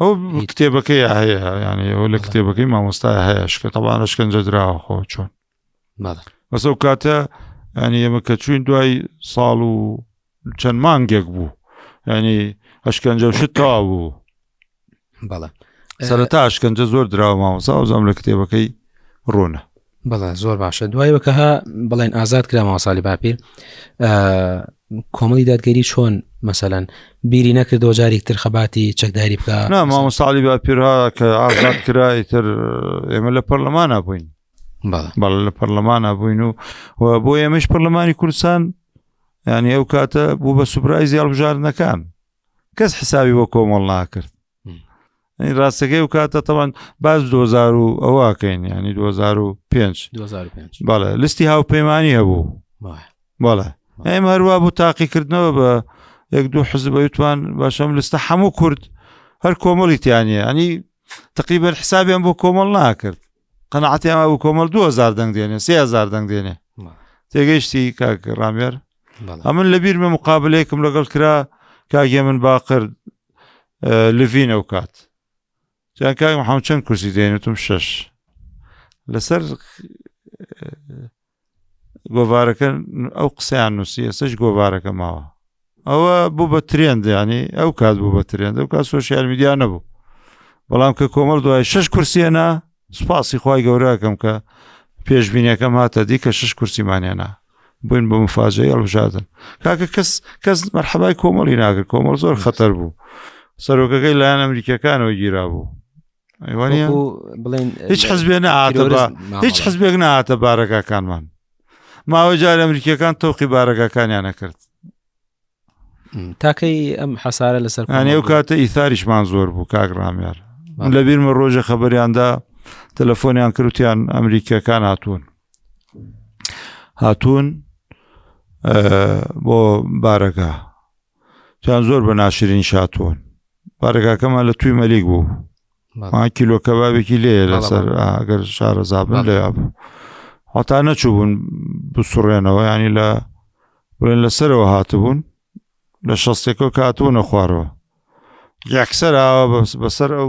ئەو کتێبەکەی هەیە ینی ئەو لە کتێبەکەی مامۆستا هەیە شکە تەوان ئەشکەنجە دراوە خۆ چۆن بەس ئەو کاتە ینی ئێمە کە چوین دوای ساڵ و چەند مانگێک بوو ینی ئەشکەنجە و شت تەواو بوو بەڵێ سەرەتا ئەشکەنجە زۆر دراوە مامۆستا ئەوزام لە کتێبەکەی ڕوونە بەڵێ زۆر باشە دوای وەکەها بڵێن ئازاد کرا مامۆسالی باپیر کۆمەڵی دادگەری چۆن مەسەەن بیری نەکردەوە جارێک تر خەباتی چەکداری بکە نا مامۆسالی باپیرها کە ئازاد کرا ئیتر ئێمە لە پەرلەمانە بووین بەڵێ لە پەرلەمانە بووین و و بۆ ئێمەش پەرلەمانی کوردستان ینی ئەو کاتە بوو بە سوپرایزی هەڵبژاردنەکان کەس حسابی بۆ کۆمەڵ ناکرد ڕاستەکەی و کاتە تەوان باز 2000 و ئەوواکەین ینی 2005 بەڵێ لستی هاوپەیمانانی هەبوو بەڵێ ئێمە هەروە بوو تاقیکردنەوە بە یەک دوو حزب وتمان باشم لستە هەموو کورد هەر کۆمەڵی تیانە ینی تقریبا حسابیان بۆ کۆمەڵ ناکرد قەناعەتیان وابوو کۆمەڵ 2000 دەنگ دێنێ 3000 دەنگ دێنێ تێگەیشتی کاک ڕامێر ئەمن لە بیرمە مقابلەیەکم لەگەڵ کرا کاگێ من باقر لڤین ئەو کات جان کاک محەممەد چەند کورسی دێنێتم شەش لەسەر گۆڤارەکە ئەو قسەیان نووسی ئێستش گۆڤارەکە ماوە ئەوە بوو بە ترێند ینی ئەو کات بوو بە ترێند ئەو کات سۆشیال میدیا نەبوو بەڵام کە کۆمەڵ دوای شش کورسیەنا سوپاسی خی گەورەکەم کە پێشبینەکەم هاتە دی کە شش کورسیمانێنا بووین بە مفاجەی هەڵبژاردن کاکە کەس کەس مەرحەبای کۆمەڵی ناکرد کۆمەڵ زۆر خەتەر بوو سەرۆکەکەی لایەن ئەمریکەکانەوە گیرا بوو بڵێن هیچ حزبێ نەهاتە هیچ حزبێک نهاتە بارەگاکانمان. ماوە جار ئەمریکیەکان تەوقی بارەگاکانیان نەکرد تاکەی ئەم حەسارە لەسەر ئەنێ و کاتە ئیثاریشمان زۆر بوو کاک ڕامیار لە بیرمە ڕۆژە خەبەریاندا تەلەفۆنیان کردیان ئەمریکیەکان هاتوون هاتوون بۆ بارەگا تیان زۆر بە ناشرین شاتوون بارەگاکەمان لە توی مەلیک بوو کیلۆ کەبابێکی لێ لەسەر ئەگەر شارەزابن لێ بوو هەتا نەچوو بوون بسوڕێنەوە ینی لە بڵێن لەسەرەوە هاتبوون لە شەستێکەوە کاتوونە خوارەوە یەکسەر ئاوا بەسەر ئەو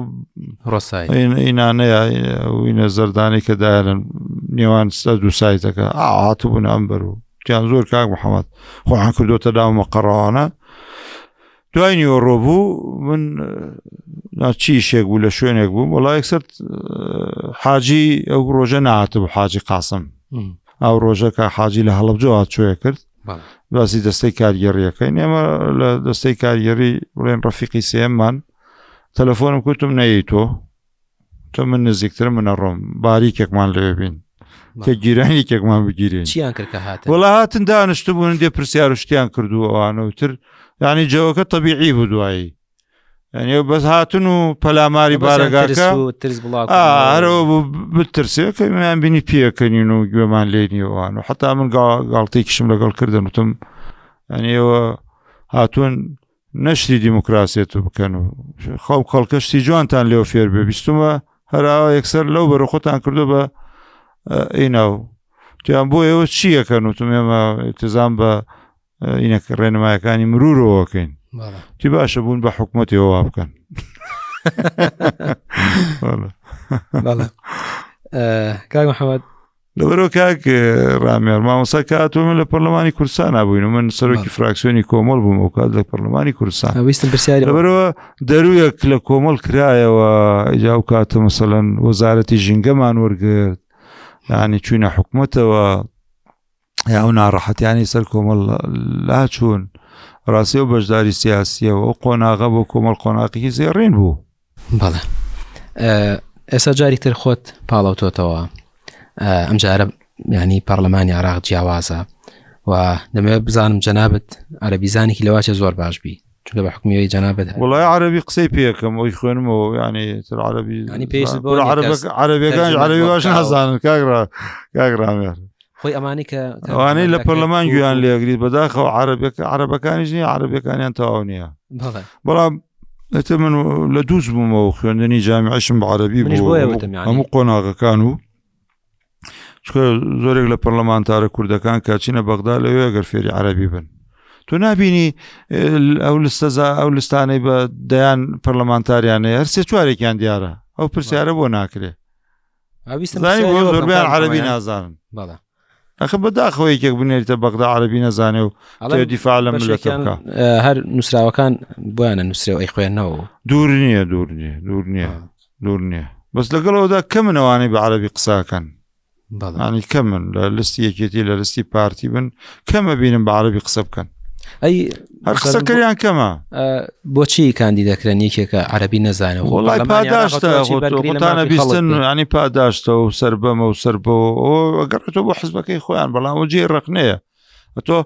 ڕۆسای ئینانەیە وینە زەردانی کە دایانن نێوان سە دوو سایتەکە هاتبوون ئەم بەر و تیان زۆر کاک محەممەد خۆیان کردوتە داومە قەڕەوانە دوای نیوەڕۆ بوو من چی شێک بوو لە شوێنێک بوو وڵا یەکسەر حاجی ئەو ڕۆژە نهاتبوو حاجی قاسم ئەو ڕۆژە کە حاجی لە هەڵبجۆ هاتچۆیە کرد باسی دەستەی کارگێڕیەکەین ئێمە لە دەستەی کارگێڕی بڵێن ڕەفیقی سێمان تەلەفۆنم کوتم نەیەی تۆ تۆ من نزیکتر منەڕۆم باریکێکمان لەوێ بین کە گیرانی کێکمان بگیرین چیان کرد کە هاتن وڵا هاتن دانیشتبوون دێ پرسیار و شتیان کردو ئەوانە و تر یعنی جەوەکە طبیعی بوو دوایی یعنی بەس هاتن و پەلاماری بارەگاکە هەرەوە بوو بترسێ کە میان بینی پێکەنین و گوێمان لێ نیوان و حتا من گاڵتێکیشم لەگەڵ کردن وتم یعنی ئێوە هاتوون نەشری دیموکراسیەت و بکەن و خەو خەڵکە شتی جوانتان لێو فێر بێ بیستمە هەراوە یەکسەر لەو بەرە خۆتان کردو بە ئیناو تیان بۆ ئێوە چیەکەن وتم ئێمە التزام بە ئینەکە ڕێنمایەکانی مرورەوەکەین تی باشە بوون بە حکوومەتی وا بکەن کاک محەممەد لەبەرەوە کاک ڕامیار مامۆسا کاتۆ من لە پەرلەمانی کوردستان بووین و من سەرۆکی فراکسیۆنی کۆمەڵ بووم ئەو کات لە پەرلەمانی کوردستان ویستم پرسیاری لەبەرەوە دەرویەک لە کۆمەڵ کرایەوە ئیجا ئەو کاتە مەسەلەن وەزارەتی ژینگەمان وەرگرت یعنی چوینە حکومەتەوە یا ئەو ناڕەحەتیانی سەر کۆمەڵ لاچوون ڕاستی و بەشداری سیاسیەوە ئەو قۆناغە بۆ کۆمەڵ قۆناقێکی زێڕین بوو بەڵێ ئێستا جاری تر خۆت پاڵەوتۆتەوە ئەم جارە ینی پەرلەمانی عراق جیاوازە و دەمەوێت بزانم جەنابەت عەربیزانێکی لەواچە زۆر باش بی چونکە بە حکومیەوەی جەنابەت وڵای عەربی قسەی پێەکەم ئەوی خوێنمەوە ینی تر عەربی عەربەکان عەربی باش نازانن کاک کاک ڕامێر خۆی ئەمانی کە ئەوانەی لە پەرلەمان گویان لێگریت بەداخەوە عربەکە عربەکانیش نیە عربەکانیان تەواو نییە بەڵام ئێتە من لە دووز بوومەوە خوێندنی جامیعشم بە عربی بوو هەموو قۆناغەکان و چکە زۆرێک لە پەرلەمانتارە کوردەکان کاچینە بەغدا لەوێ گەر فێری عربی بن تۆ نبینی ئەو لستەزا ئەو لستانەی بە دەیان پەرلەمانتاریانەیە هەر سێ چوارێکیان دیارە ئەو پرسیارە بۆ ناکرێ زۆربیان عربی نازانن ئەخە بەداخەوە یەکێک بنێریتە بەغدا عربی نەزانێ و دیفاع لە ملەتە بکا هەر نووسراوەکان بۆیانە نووسرێ ئەی خوێندنەوە دوور نییە دوور نییە دوور نییە دوور نییە بەس لەگەڵەوەدا کەمن ئەوانەی بە عربی قساکەن ینی کەمن لە لستی یەکێتی لە لستی پارتی بن کەمە بینم بە عربی قسە بکەن ئەی هەر قسەکەریان کەمە بۆچی کاندی دەکرێن یەکێکە عەربی نەزانێت وڵای پاداشتە خۆتانە بیستن ینی پاداشتە و سربەمە و سەر بۆ گەڕێتەوە بۆ حزبەکەی خۆیان بەڵام و جێ ڕقنەیە تۆ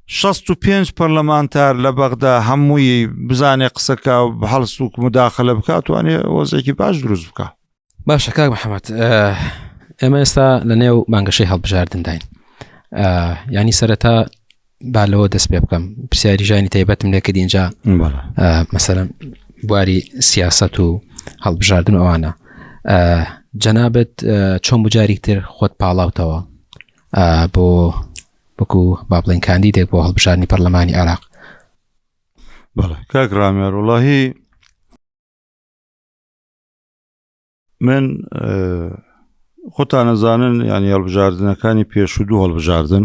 65 پەرلەمانتار لە بەغدا هەمووی بزانێ قسەکە و هەڵسوک مداخلە بکات توانێ وەزێکی باش دروست بکە باشە کاک محەممەد ئێمە ئێستا لە نێو بانگەشەی هەڵبژاردنداین ینی سەرەتا با لەوە دەست پێ بکەم پرسیاری ژانی تایبەتم لێکرد اینجا مەسەرم بواری سیاست و هەڵبژاردن ئەوانە جەنابەت چۆن بجاری تر خۆت پاڵاوتەوە بۆ وەکو با بڵێن کاندیدێک بۆ هەڵبژاردنی پەرلەمانی عێراق بەڵێ کاک ڕامیار وڵی من خۆتان ئەزانن یانی هەڵبژاردنەکانی پێشوو دوو هەڵبژاردن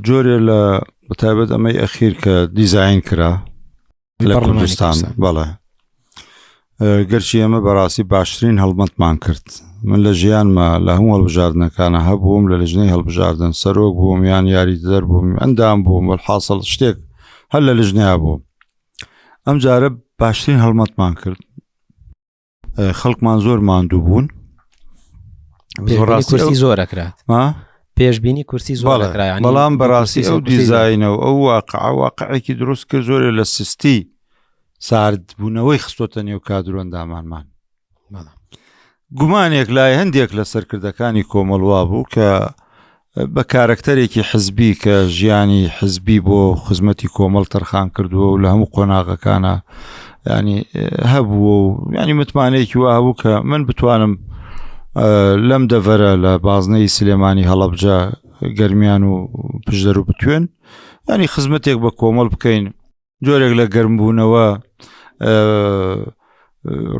جۆرێ لە بەتایبەت ئەمەی ئەخیر کە دیزین کرا لە کوردستان بەڵێ گەرچی ئێمە بەڕاستی باشترین هەڵمەتمان کرد من لە ژیانمە لە هەموو هەڵبژاردنەکانە هەبووم لە لژنەی هەڵبژاردن سەرۆک بووم یان یاریدەدەر بووم ئەندام بووم وەلحاسڵ شتێک هەر لە لژنەیە بووم ئەم جارە باشترین هەڵمەتمان کرد خەڵکمان زۆر ماندوو بوون زۆر زۆر ئەکرات پێشبینی کورسی زۆر بەڵێ، دەکرا یانی بەڵام دوو بەڕاستی کورسی سێ ئەو کورسی زیاتر. دیزاینە و ئەو واقعە واقعێکی دروست کرد زۆرێ لە سستی ساردبوونەوەی خستۆتە نێو کادرو ئەندامانمان. بەڵێ. گومانێک لای هەندێک لە سەرکردەکانی کۆمەڵ وابوو کە بە کارەکتەرێکی حزبی کە ژیانی حزبی بۆ خزمەتی کۆمەڵ تەرخان کردووە و لە هەموو قۆناغەکانە ینی هەبووە و ینی متمانەیەکی وا هەبوو کە من بتوانم لەم دەڤەرە لە بازنەی سلێمانی هەڵەبجە گەرمیان و پشدەر و بتوێن ینی خزمەتێک بە کۆمەڵ بکەین جۆرێک لە گەرمبوونەوە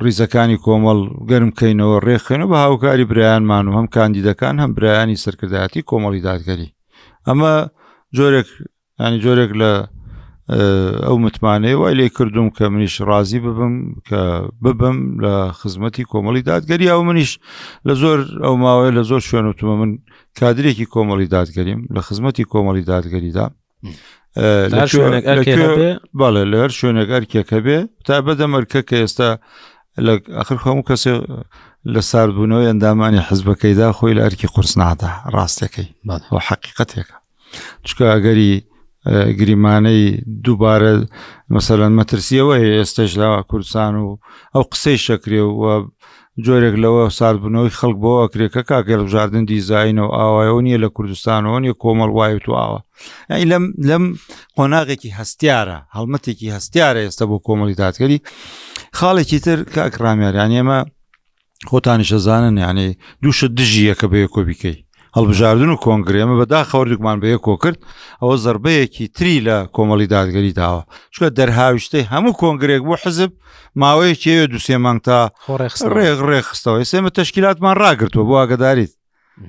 ڕیزەکانی کۆمەڵ گەرم کەینەوە ڕێکخێنەوە بە هاوکاری برایانمان و هەم کاندیدەکان هەم برایانی سەرکردایەتی کۆمەڵی دادگەری ئەمە جۆرێک ینی جۆرێک لە ئەو متمانەیە وای لێ کردوم کە منیش ڕازی ببم کە ببم لە خزمەتی کۆمەڵی دادگەری ئەو منیش لە زۆر ئەو ماوەیە لە زۆر شوێن وتمە من کادرێکی کۆمەڵی دادگەریم لە خزمەتی کۆمەڵی دادگەریدا بەڵێ لە هەر شوێنێک ئەرکێک هەبێ تا بەدەم ئەرکە کە ئێستا لە ئەخر هەموو کەسێ لە ساردبوونەوەی ئەندامانی حزبەکەیدا خۆی لە ئەرکی قورس نادا ڕاستەکەی و حەقیقەتێکە چکە ئەگەری گریمانەی دووبارە مەسەلەن مەترسیەوە هەیە ئێستش لە کوردستان و ئەو قسەی شەکرێ و جۆرێک لەوە ساردبوونەوەی خەڵک بۆ ئەکرێ کە کاکە هەڵبژاردن دیزاینە و ئاوایەوە نییە لە کوردستانەوە نیە کۆمەڵ وایە تو ئاوە یعنی لەم لەم قۆناغێکی هەستیارە هەڵمەتێکی هەستیارە ئێستا بۆ کۆمەڵی دادگەری خاڵێکی تر کاک ڕامیار یعنی ئێمە خۆتانیش ئەزانن یعنی دوو شت دژی یەکە بە یەکۆ بیکەی هەڵبژاردن و کۆنگرە ئێمە بەداخەوە هەردووکمان بە یەکۆ کرد ئەوە زەربەیەکی تری لە کۆمەڵی دادگەری داوە چونکە دەرهاویشتەی هەموو کۆنگرێک بۆ حزب ماوەیەکی ئەوێ دوسێ مانگ تا خۆ ڕێکخستنەوە. ڕێک ڕێکخستەوە ئێستا ئێمە تەشکیلاتمان ڕاگرتووە بۆ ئاگداریت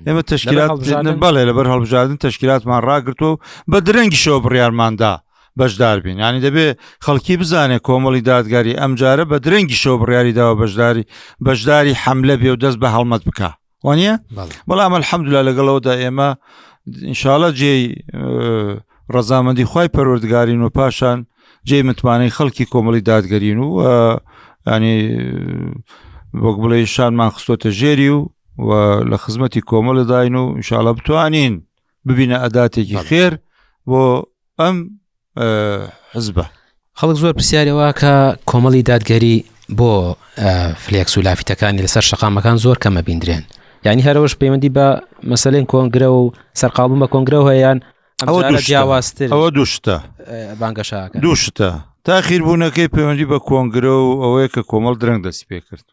ئێمە تەشکیلات هەڵبژاردن؟ بەڵێ لەبەر هەڵبژاردن تەشکیلاتمان ڕاگرتووە و بە درەنگیشەوە بڕیارماندا بەشدار بین یعنی دەبێ خەڵکی بزانێ کۆمەڵی دادگاری ئەمجارە بە درەنگیشەوە بڕیاری داوە بەشداری بەشداری حەملە بێ و دەست بە هەڵمەت بکا وانە بەڵام الحەمدلله لەگەڵەوەدا ئێمە ئینشاالله جێی ڕەزامەندی خوای پەروەردگارین و پاشان جێی متمانەی خەڵکی کۆمەڵی دادگەرین و ینی وەک بڵێ شانمان خستۆتە ژێری و و لە خزمەتی کۆمەڵەداین و ئینشاالله بتوانین ببینە ئەداتێکی خێر بۆ ئەم حزبە. خەڵک زۆر پرسیاری ئەوە کە کۆمەڵی دادگەری بۆ فلێکس و لافیتەکانی لەسەر شەقامەکان زۆر کەمە بیندرێن یعنی هەرەوەش پەیوەندی بە مەسەلەن کۆنگرە و سەرقاڵبوون بە کۆنگرە هەیەیان ئەوە ئەوە جیاوازتر ئەوە دوو شتە بانگەشاکە دوو شتە تاخیربوونەکەی پەیوەندی بە کۆنگرە و ئەوەیە کە کۆمەڵ درەنگ دەستی پێ کرد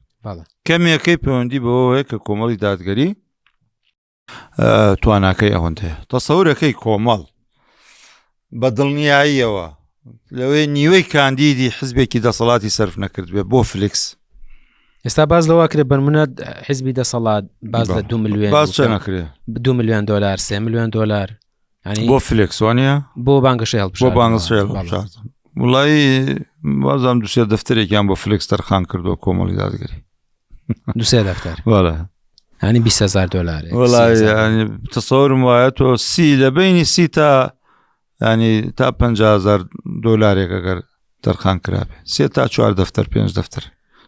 کەمیەکەی پەیوەندی بەوەیە کە کۆمەڵی دادگەری تواناکەی ئەوەندەیە تەسەورەکەی کۆمەڵ بە دڵنیاییەوە لەوەی نیوەی کاندیدی حزبێکی دەسەڵاتی سەرف نەکرد بێ بۆ فلکس ئێستا باز لەوە کرێ بەرمونە حزبی دەسەڵات باز لە دو میلیۆن باز چە نەکرێ دو میلیۆن دلار سێ میلیۆن دلار بۆ فلکس وانە بۆ بانگەشەی بۆ بانگەشەی هەڵبژاردن وڵی بازام دوسێ دەفتەرێکیان بۆ فلکس تەرخان کردووە کۆمەڵی دادگەری دوسێ دەفتەر بەڵێ ینی 20هزار دلار وڵی تەسەورم وایە تۆ سی لە بینی سی تا ینی تا 500هزار دلارێک ئەگەر تەرخان کرابێ سێ تا چوار دەفتەر پێنج دەفتەر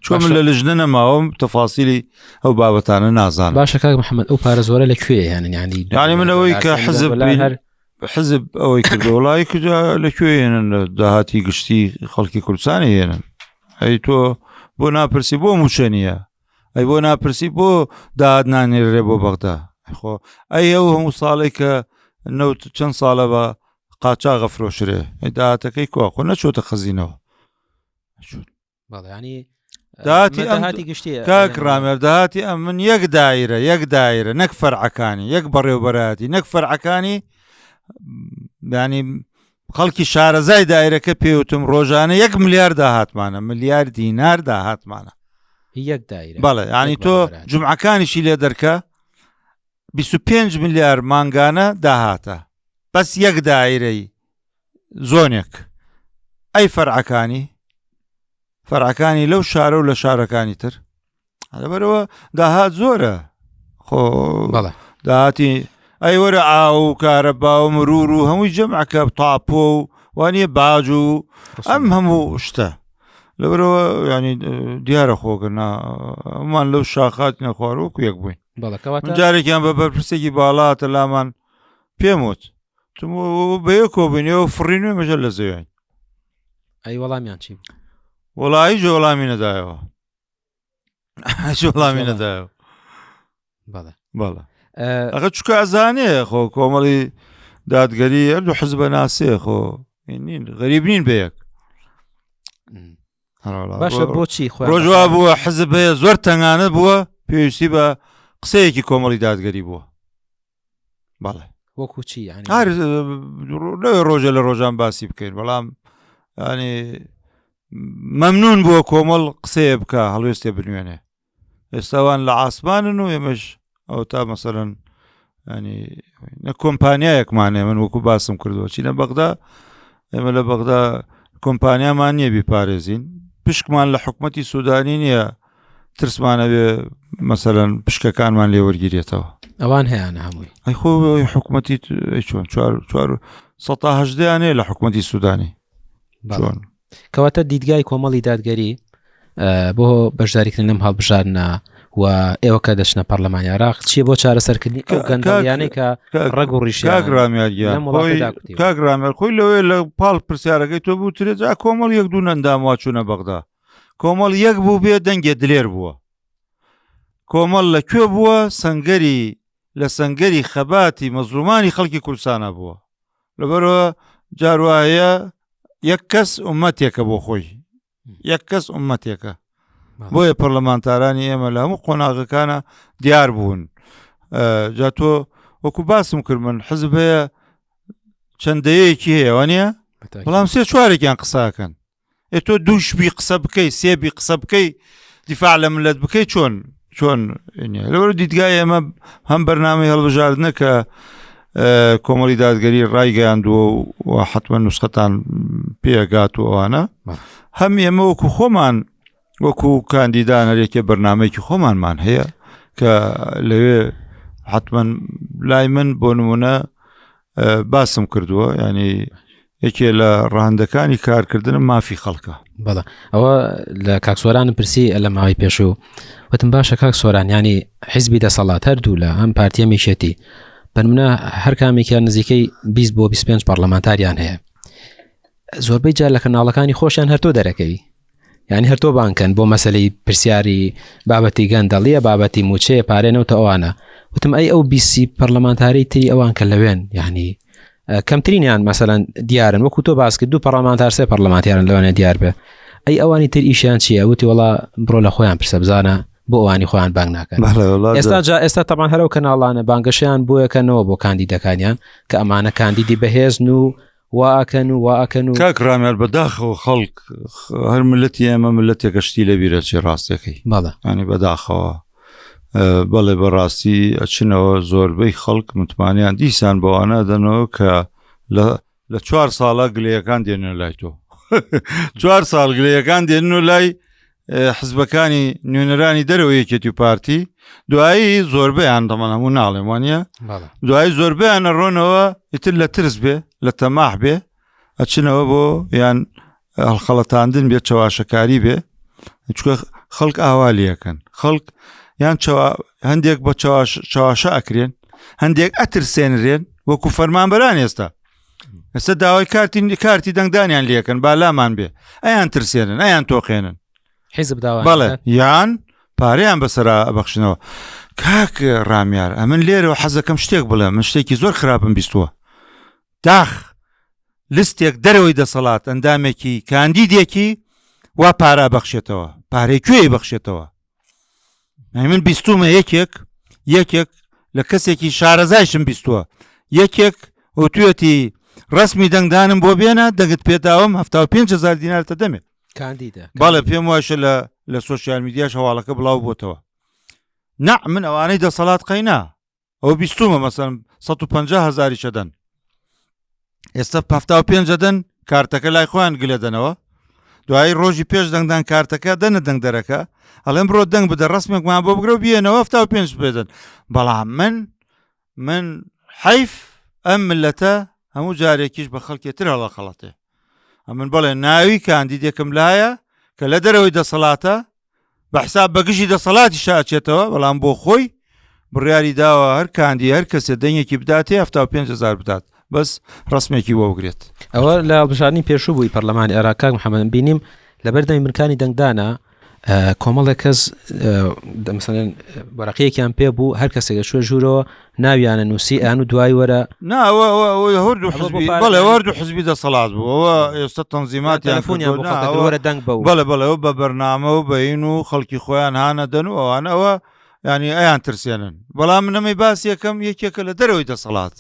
چۆن من لە لژنە نەماوم تەفاسیلی ئەو بابەتانە نازانم باشە کاک محەممەد ئەو پارە زۆرە لە کوێ هێنن ینی یعنی من ئەوەی کە حزب هەر حزب ئەوەی کردو وڵی کجا لە کوێ هێنن لە داهاتی گشتی خەڵکی کوردستانی هێنن ئەی تۆ بۆ ناپرسی بۆ موچە نییە ئەی بۆ ناپرسی بۆ داهات نانێرێ بۆ بەغدا خۆ ئەی ئەو هەموو ساڵێک کە نەوت چەند ساڵە بە قاچاغە فرۆشرێ داهاتەکەی کوا خۆ نەچۆتە خەزینەوە داهاتی ئەم گشتی کاک ڕامێر داهاتی ئەم من یەک دایرە یەک دایرە نەک فەرعەکانی یەک بەڕێوبەرایەتی نەک فەرعەکانی ینی خەڵکی شارەزای دایرەکە پێوتم ڕۆژانە یەک ملیار داهاتمانە ملیار دینار داهاتمانە یەک دایرە بەڵێ ینی تۆ جمعەکانیشی لێ دەرکە 25 ملیار مانگانە داهاتە بەس یەک دایرەی زۆنێک ئەی فەرعەکانی فەرعەکانی لەو شارە و لە شارەکانی تر لەبەرەوە داهات زۆرە خۆ داهاتی ئەی وەرە ئاو و کارەبا و مرور و هەمووی جەمعەکە تاپۆ و وانە باج و ئەم هەموو شتە لەبەرەوە ینی دیارە خۆگەنا ئەمان لەو شاخات نەخوارۆکو یەک بووین. من جارێکیان بە بەرپرسێکی باڵاتە لامان پێم وت بەیە کۆبووینەوە فڕین و مەژە لە زەوێن ئەی وەڵامیان چی وەڵی جۆ وەڵامی نەدایەوە وەڵامی نەدایەوە بەڵێ ئەخە چکە ئەزانێ خۆ کۆمەڵی دادگەری هەردوو حزبە ناسێ خۆ نین غەریب نین بە یەک باشە بۆچی ڕۆژوا بووە حزب هەیە زۆر تەنگانە بووە پێویستی بە قسەیەکی کۆمەڵی دادگەری بووە بەڵێ وەکو چی هەر لەوێ ڕۆژە لە ڕۆژان باسی بکەین بەڵام ینی مەمنون بووە کۆمەڵ قسەیە بکە هەڵوێستێ بنوێنێ ئێستاوان لە عاسمانن و ئێمەش ئەو تا مەسەرەن ینی نە کۆمپانیایەکمانێ من وەکو باسم کردووە چینە بەغدا ئێمە لە بەغدا کۆمپانیامان نییە بیپارێزین پشکمان لە حکوومەتی سوودانی نییە ترسمانەوێ مەسەرەن پشکەکانمان لێ وەرگیرێتەوە ئەوان هەیەە هەمووی ئەی خۆ حکوومەتی چۆن چوار چوار سە هەشدیانەیە لە حکوومەتی سوودانی چۆن کەواتە دیدگای کۆمەڵی دادگەری بۆ بەشداریکردن لەم هەڵبژاردنە و ئێوە کە دەچنە پەرلەمانی عراق چیە بۆ چارەسەرکردنی ئەو گەندەڵیانەی کە ڕەگ و ڕیشەیان کاک ڕامیار گیان لەم وڵاتەدا خۆی کوتیوە. کاک ڕامیار خۆی لەوێ لە پاڵ پرسیارەکەی تۆ بوترێ جا کۆمەڵ یەک دوو ئەندام وا چوونە بەغدا کۆمەڵ یەک بوو بێ دەنگێ دلێر بووە کۆمەڵ لە کوێ بووە سەنگەری لە سەنگەری خەباتی مەزلومانی خەڵکی کوردستانە بووە لەبەرەوە جاروایە یەک کەس ئومەتێکە بۆ خۆی یەک کەس ئومەتێکە بۆیە پەرلەمانتارانی ئێمە لە هەموو قۆناغەکانە دیار بوون جا تۆ وەکو باسم کرد من حزب هەیە چەند دەیەکی هەیە وانە بەڵام سێ چوارێکیان قساکەن ئێ تۆ دووش بی قسە بکەی سێ بی قسە بکەی دیفاع لە ملت بکەی چۆن چۆن لەوەر دیدگای ئێمە هەم بەرنامەی هەڵبژاردنە کە کۆمەڵی دادگەری ڕایگەیاندووە و حتممە نوسخەتان پێگات و ئەوانە هەم ئێمە وەکو خۆمان وەکو کاندیدان هەرێکێ بەرنمەیەکی خۆمانمان هەیە کە لەوێ حتمما لای من بۆ نمونە باسم کردووە ینی یەکێ لە ڕەهەندەکانی کارکردنم مافی خەڵکە. بەڵێ ئەوە لە کاک سۆرانم پرسی لە ماوەی پێشوو وتم باشە کاک سۆران ینی حیزبی دەسەڵات هەردوو لە هەم پارتیە میشێتی بەنمونە هەر کامێکیان نزیکەی 20 بۆ 25 پەرلەمانتاریان هەیە زۆربەی جار لە کەناڵەکانی خۆشیان هەر تۆ دەرەکەوی یعنی هەر تۆ بانکەن بۆ مەسلەی پرسیاری بابەتی گەندەڵیە بابەتی موچەیە پارێ نەوتە ئەوانە وتم ئەی ئەو بیسی پەرلەمانتاری تری ئەوان کە لەوێن یعنی کەمترینیان مەسەلەن دیارن وەکو تۆ باس کرد دوو پەرلەمانتار سێ پەرلەمانتیارن لەوانە دیار بێ ئەی ئەوانی تر ئیشیان چییە وتی وڵا بڕۆ لە خۆیان پرسە بزانە بۆ ئەوانی خۆیان بانگ ناکەن ئێستا جا ئێستا تەمان هەرو کەناڵانە بانگەشیان بۆیەکەنەوە بۆ کاندیدەکانیان کە ئەمانە کاندیدی بەهێزن و واکەن و واکەن و کاک ڕامیار بەداخەوە خەڵک هەر ملەتی ئێمە ملەتێکە شتی لە بیرەچێ ڕاستەکەی بەڵێ ینی بەداخەوە بەڵێ بەڕاستی ئەچنەوە زۆربەی خەڵک متمانیان دیسان بەوانە دەنەوە کە لە لە چوار ساڵە گلەیەکان دێنە لای تۆ چوار ساڵ گلەیەکان دێن و لای حزبەکانی نوێنەرانی دەرەوە یەکێتی و پارتی دوایی زۆربیان دەمەن هەموو ناڵێم وانە دوایی زۆربیان ڕۆنەوە ئیتر لە ترس بێ لە تەماح بێ ئەچنەوە بۆ یان هەڵخەڵەتاندن بێ چەواشەکاری بێ چکە خەڵک ئاوا لەکەن خەڵک یان هەندێک بە چەواشە ئەکرێن هەندێک ئەترسێنرێن وەکو فەرمانبەران ئێستا ئێستا داوای کارتی کارتی دەنگدانیان لەکەن با لامان بێ ئەیان ترسێنن ئەیان تۆقێنن حیزب داوا بەڵێ یان پارەیان بەسەرا بەخشنەوە کاک ڕامیار ئەمن لێرەوە حەزەکەم شتێک بڵێم من شتێکی زۆر خراپم بیستووە داخ لستێک دەرەوەی دەسەڵات ئەندامێکی کاندیدێکی وا پارە بەخشێتەوە پارەی کوێی بەخشێتەوە من بیستومە یەکێک یەکێک لە کەسێکی شارەزایشم بیستووە یەکێک وتوێتی ڕسمی دەنگدانم بۆ بێنە دەگت پێداوم 5هزار دینار تە دەمێت کاندیدە بەڵێ پێم واشە لە لە سوۆسیال میدیاش هەواڵەکە بڵاو بۆتەوە نە من ئەوانەی دەسەڵات قەینا ئەو بیستومە مەسەن 150 هزاری چەدەن ئێستا 75 دەن کارتەکە لای خۆیان گلە دەنەوە دوایی ڕۆژی پێش دەنگدان کارتەکە دەنە دەنگدەرەکە ئەڵێن بڕۆ دەنگ بدە ڕسمێکمان بۆ بگرە و بیەنەوە 75 بدەن بەڵام من من حیف ئەم ملەتە هەموو جارێکیش بە خەڵکێتر هەڵە خەڵەتێ ئەمن بڵێ ناوی کاندیدێکم لایە کە لە دەرەوەی دەسەڵاتە بە حساب بە گژی دەسەڵاتیشا ئەچێتەوە بەڵام بۆ خۆی بڕیاری داوە هەر کاندی هەر کەسێ دەنگێکی بداتێ 75 هزار بدات بەس ڕسمێکی بۆ بگرێت. ئەوە لە هەڵبژاردنی پێشوو بووی پەرلەمانی عێراق کاک محەممەد بینیم لەبەردەمی بنکانی دەنگدانە کۆمەڵێک کەس مەسەلەن وەرەقەیەکیان پێ بوو هەر کەسێک چوە ژوورەوە ناویانە نووسی ئەیان و دوای وەرە نا ئەوە ئەوە ئەوە هەردوو ئەوە بۆ حزبی پارە بەڵێ یانی هەردوو حزبی دەسەڵات بوو ئەوە ئێستا تەنزیماتیان تەلەفۆنیان کردووە بۆ نا خەڵکە ئەوە وەرە دەنگ بەو بەڵێ بەڵێ ئەوە بە بەرنامە و بەین و خەڵکی خۆیان هانەدەن و ئەوانە ئەوە ینی ئەیان ترسێنن بەڵام من ئەمەی باس یەکەم یەکێکە لە دەرەوەی دەسەڵات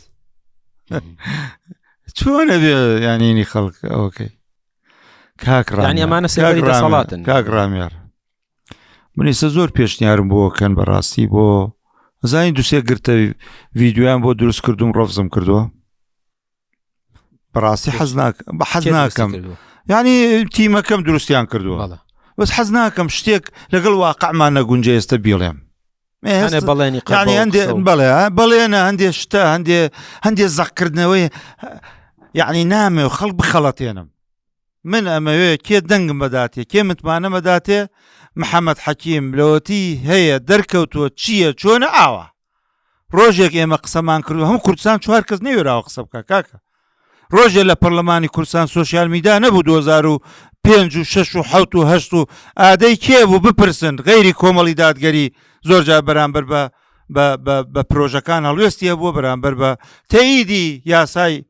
چۆنە بێ یانینی خەڵک ئەوەکەی کاک یانی ڕامیار ئەمانە کاک سێبەری ڕامیار دەسەڵاتن کاک ڕامیار من ئێستا زۆر پێشنیارم بۆ کەن بەڕاستی بۆ زانی دوسێ گرتە ڤیددیویان بۆ دروست کردوم ڕەفزم کردووە بەڕاستی حەز ناک بە حەز کێ دروستی ناکەم کردووە؟ یعنی تیمەکەم دروستیان کردووە بەڵێ بەس حەز ناکەم شتێک لەگەڵ واقعمان نەگونجێ ئێستا بیڵێم ئێ هەنێ هەست- بەڵێنی قەبە یعنی و هەندێ قسە و- بەڵێ ها، بەڵێنە هەندێ شتە هەندێ هەندێ زەقکردنەوەی یعنی نامێ و خەڵک بخەڵەتێنم من ئەمەوێ کێ دەنگم بەداتێ کێ متمانە مەداتێ محەممەد حەکیم لەوەتی هەیە دەرکەوتووە چییە چۆنە ئاوا ڕۆژێک ئێمە قسەمان کردو هەموو کوردستان چوار کەس نەوێراوە قسە بکە کاکە ڕۆژێ لە پەرلەمانی کوردستان سۆسیال میدا نەبوو 2005 و 6 و 7 و 8 و ئادەی کێ بوو بپرسن غەیری کۆمەڵی دادگەری زۆر جار بەرامبەر بە بە پرۆژەکان هەڵوێستی هەبووە بەرامبەر بە تەئیدی یاسای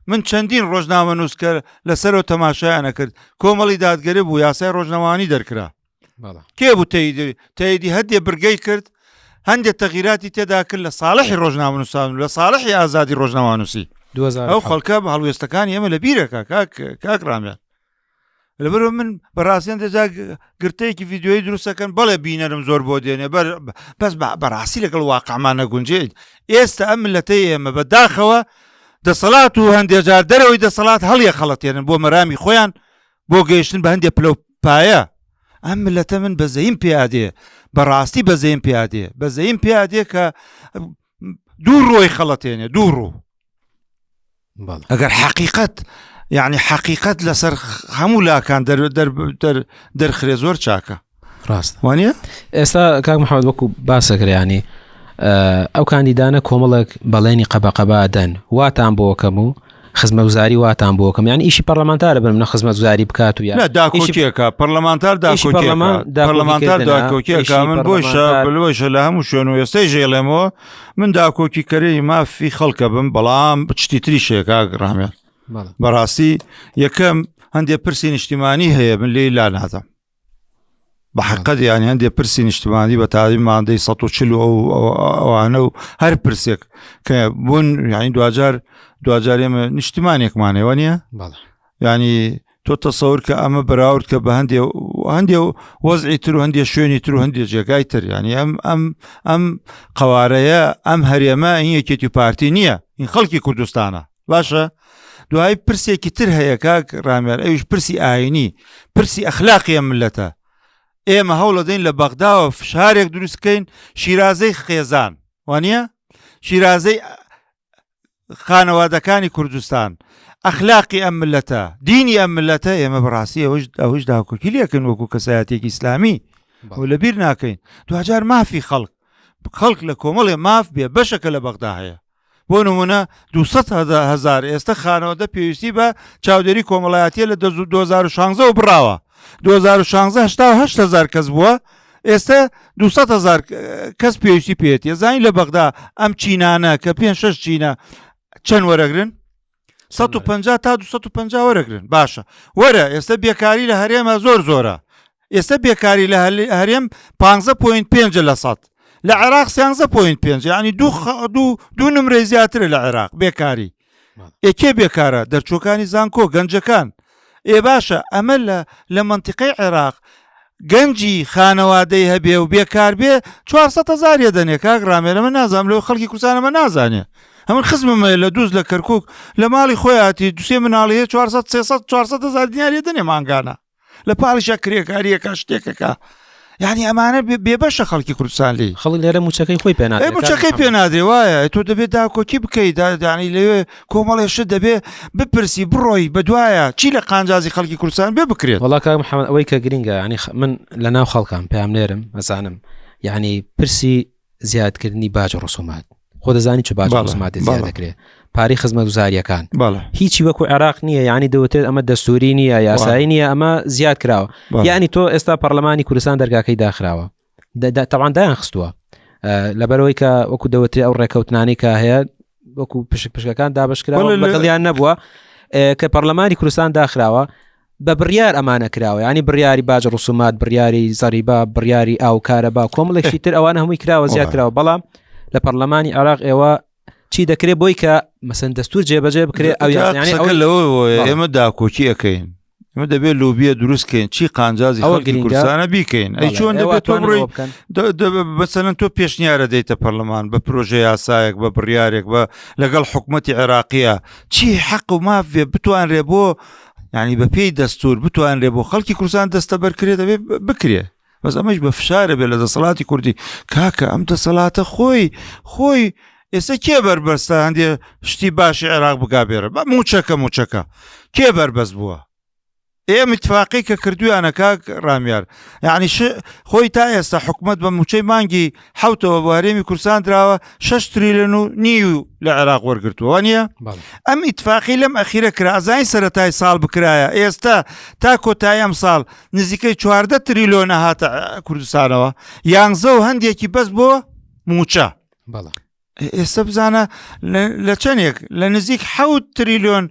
من چەندین ڕۆژنامەنووس کە لەسەرەوە تەماشایان ئەکرد کۆمەڵی دادگەری بوو یاسای ڕۆژنامەوانی دەرکرا کێ بوو تەیدی تەیدی هەندێ برگەی کرد هەندێک تەغیراتی تێدا کرد لە ساڵحی ڕۆژنامەنووسان و لە ساڵحی ئازادی ڕۆژنامەنووسی ئەو خەڵکە بە هەڵوێستەکانی ئێمە لە بیرەکە کاک کاک ڕامیان لەبەرەوە من بەڕاستیان دەجا گرتەیەکی ڤیددیوی دروستەکەن بەڵێ بینەرم زۆر بۆ دێنێ بەر بەس بەڕاستی لەگەڵ واقعمان نەگونجێت ئێستا ئەم ملەتەی ئێمە بە داخەوە دەسەڵات و هەندێجار دەرەوەی دەسەڵات هەڵیە خەڵەتێنن بۆ مەرامی خۆیان بۆ گەیشتن بە هەندێک پلە و پایە ئەم ملەتە من بەزەیم پیادێ بەڕاستی بەزەیم پیادێ بەزەیم پیادێ کە دوو ڕۆی خەڵەتێنێ دوو ڕوو ئەگەر حەقیقەت یعنی حەقیقەت لەسەر هەموو لاکان دەرخرێ زۆر چاکە ڕاست وانە ئێستا کاک محەممەد وەکو باسەکرانی ئەو کاندیدانە کۆمەڵێک بەڵێنی قەبەقەبا دەن واتان بۆکەم و خزمەگوزاری واتان بۆکەم یان ئیشی پەرلەمانتارە بن منە خزمەتگوزاری بکات و یا داکۆکیەکە پەرلەمانتار داکۆکیەکە پەرلەمانتار داکۆکیەکە من بۆیشە بلوەیشە لە هەموو شوێن و ئێستای ژێڵێمەوە من داکۆکی کەرەی مافی خەڵکە بم بەڵام شتی تریشەیە کاک ڕامێن بەڕاستی یەکەم هەندێک پرسی نیشتیمانی هەیە من لێی لا نادەم بە حقت یانی هەندێک پرسی نیشتمانی بە تاوی مادەی 140 و ئەوانە و هەر پرسێک کە بوون یانی دوجار دوجار ئێمە نیشتمانێکمانەوە نییە ینی تۆ تەسەور کە ئەمە بەراورد کە بە هەندێ هەندێ وەزعی تر و هەندێ شوێنی تر و هەندێ جێگای تر ینی ئەم ئەم ئەم قوارەیە ئەم هەرێمە این یەکێتی و پارتی نییە این خەڵکی کوردستانە باشە دوای پرسێکی تر هەیە کاک ڕامیار ئەویش پرسی ئاینی پرسی ئەخلاقی ئەم ملەتە ئێمە هەوڵەدەین لە بەغداوە فشارێک دروستکەین شیرازەی خێزان وانە شیرازەی خانەوادەکانی کوردستان ئەخلاقی ئەم ملەتە دینی ئەم ملەتە ئێمە بەڕاستی ئەوش ئەوش داکۆکی لەکەن وەکو کەسایەتێکی ئیسلامی و لەبیر ناکەین دوجار مافی خەڵک خەڵک لە کۆمەڵێ ماف بێ بەشەکە لە بەغدا هەیە بۆ نمونە 200 هزار ئێستا خانەوەدە پێویستی بە چاودێری کۆمەڵایەتیە لە 2016 و بڕاوە 2016 هەشتا هزار کەس بووە ئێستا 200 هزار کەس پێویستی پێێتی زانین لە بەغدا ئەم چینانە کە پێ شش چینە چەند وەرەگرن 150 تا 250 وەرەگرن باشە وەرە ئێستا بێکاری لە هەرێمە زۆر زۆرە ئێستا بێکاری لە هەرێم 15.5 لە سەد لە عێراق 13.5 ینی دوو دوو نمرەی زیاترە لە عێراق بێکاری ئێ کێ بێکارە دەرچوەکانی زانکۆ گەنجەکان ئێ باشە ئەمە لە لە مەنتیقەی عێراق گەنجی خانەوادەی هەبێ و بێکار بێ 400 هزار دەنێ کاک ڕامێ لەمە نازانم لەو خەڵکی کوردستان ئەمە نازانێ هەمن خزمم هەیە لە دووز لە کەرکک لە ماڵی خۆیاتی دوسێ مناڵی هەیە 400 300 400 هزار دیناری دەنێ مانگانە لە پاڵیشا کرێکاریەکە شتێکەکە یعنی ئەمانە بێبەشە خەڵکی کوردستان لی خەڵک لێرە موچەکەی خۆی پێ نادرێت موچەکەی پێ نادرێ وایە تۆ دەبێت داکۆکی بکەیت دادانی لەوێ کۆمەڵێ شت دەبێ بپرسی بڕۆی بەدوایە چی لە قانجازی خەڵکی کوردستان بێ بکرێت وەڵا کاک محەممەد ئەوەی کە گرنگە ینی من لە ناو خەڵکان پەیامنێرم ئەزانم یعنی پرسی زیادکردنی باج و ڕسومات خۆ دەزانی چ باج ڕسوماتی زیاد دەکرێت پارەی خزمەتگوزاریەکان هیچی وەکو عێراق نییە یعنی دەوتێت ئەمە دەستوری نییە یاسایی نییە ئەمە زیاد کراوە یعنی تۆ ئێستا پەرلەمانی کوردستان دەرگاکەی داخراوە تەوان دایان خستووە لەبەرەوەی کە وەکو دەوترێ ئەو ڕێکەوتنانی کە هەیە وەکو پشک پشکەکان دابشکراوە بەدڵیان نەبووە کە پەرلەمانی کوردستان داخراوە بە بڕیار ئەمانە کراوە ینی بڕیاری باج ڕسومات بڕیاری زەریبا بڕیاری ئاو کارەبا کۆمەڵێکی تر ئەوانە هەمووی کراوە زیاد کراوە بەڵام لە پەرلەمانی عراق ئێوە چی دەکرێت بۆی کە مەسەن دەستور جێبەجێ بکرێت ئەو یاسانەی ئەوە لەوە ئێمە داکۆکی ئەەکەین ئێمە دەبێت لۆبیە دروستکەین چی قانجازی ئەوە گرنگانە بیکەین ئەی چۆن دەبێت تۆ بڕۆی بەسەرەن تۆ پێشنیارە دەیتە پەرلەمان بە پرۆژە یاسایەک بە بڕیارێک بە لەگەڵ حکوومەتتی عێراقیە چی حەق و ماف بێ بتوانرێ بۆ ینی بە پێی دەستور بتوانرێ بۆ خەڵکی کوردستان دەستەبەر کرێ دەبێت بکرێ بەس ئەمەش بە فشارە بێ لە دەسەڵاتی کوردی کاکە ئەم دەسەڵاتە خۆی خۆی ئێستا کێ بەربەستە هەندێ شتی باشی عێراق بگا بێرە بە موچەکە موچەکە کێ بەربەست بووە ئێمە اتفاقی کە کردویانە کاک ڕامیار یعنی خۆی تا ئێستا حکومت بە موچەی مانگی حوتەوە بۆ هەرێمی کوردستان دراوە 6 تریلیۆن و نیو لە عێراق وەرگرتووە نییە ئەم ئیتفاقی لەم ئەخیرە کرا ئەزانی سەرەتای ساڵ بکرایە ئێستا تا کۆتایی ئەم ساڵ نزیکەی 14 تریلیۆن هاتە کوردستانەوە یانزە و هەندێکی بەس بۆ موچە ئێستا بزانە لە چەندێک لە نزیک حەوت تریلیۆن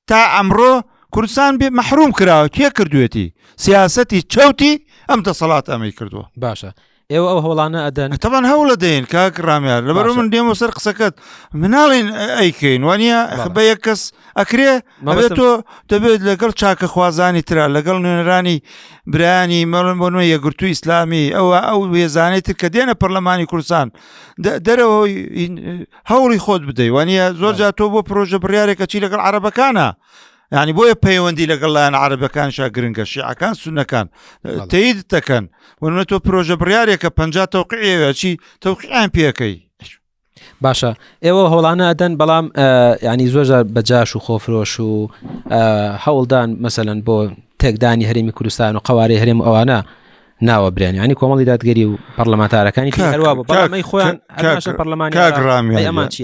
تا ئەمڕۆ کوردستان بێ مەحروم کراوە کێ کردوێتی سیاسەتی چەوتی ئەم دەسەڵات ئەمەی کردووە باشە ئێوە ئەو هەوڵانە ئەدەن تەبان هەوڵە دەین کاک ڕامیار لەبەر من دێمە سەر قسەکەت مناڵین ئەیکەین وانە بە یەک کەس ئەکرێ مەبێت تۆ دەبێت لەگەڵ چاکەخوازانی تررا لەگەڵ نوێنەرانی برایانی مەڵن بۆ نوێ یەکگرتو ئیسلامی ئەوە ئەو وێزانەی تر کە دێنە پەرلەمانی کوردستان دەرەوە هەوڵی خۆت بدەی وانە زۆر جا تۆ بۆ پرۆژە بڕارێکە چی لەگەڵ عربەکانە ینی بۆیە پەیوەندی لەگەڵ لایەن عربەکان شا گرنگە شیعەکان سونەکان تەید دەکەن وەنە تۆ پرۆژە بڕارێکە پ تەوقعەوە چی تەوقیان پێەکەی باشە ئێوە هەوڵانە ئەدەن بەڵام ینی زۆر جار بە جاش و خۆفرۆش و هەوڵدان مەسەەن بۆ تێکدانی هەرێمی کوردستان و قوارەی هەرێم ئەوانە ناوە برێن ینی کۆمەڵی دادگەری و پەرلەمانتارەکانی هەروە بۆ بەڵامەی خۆیان پەرلەمانی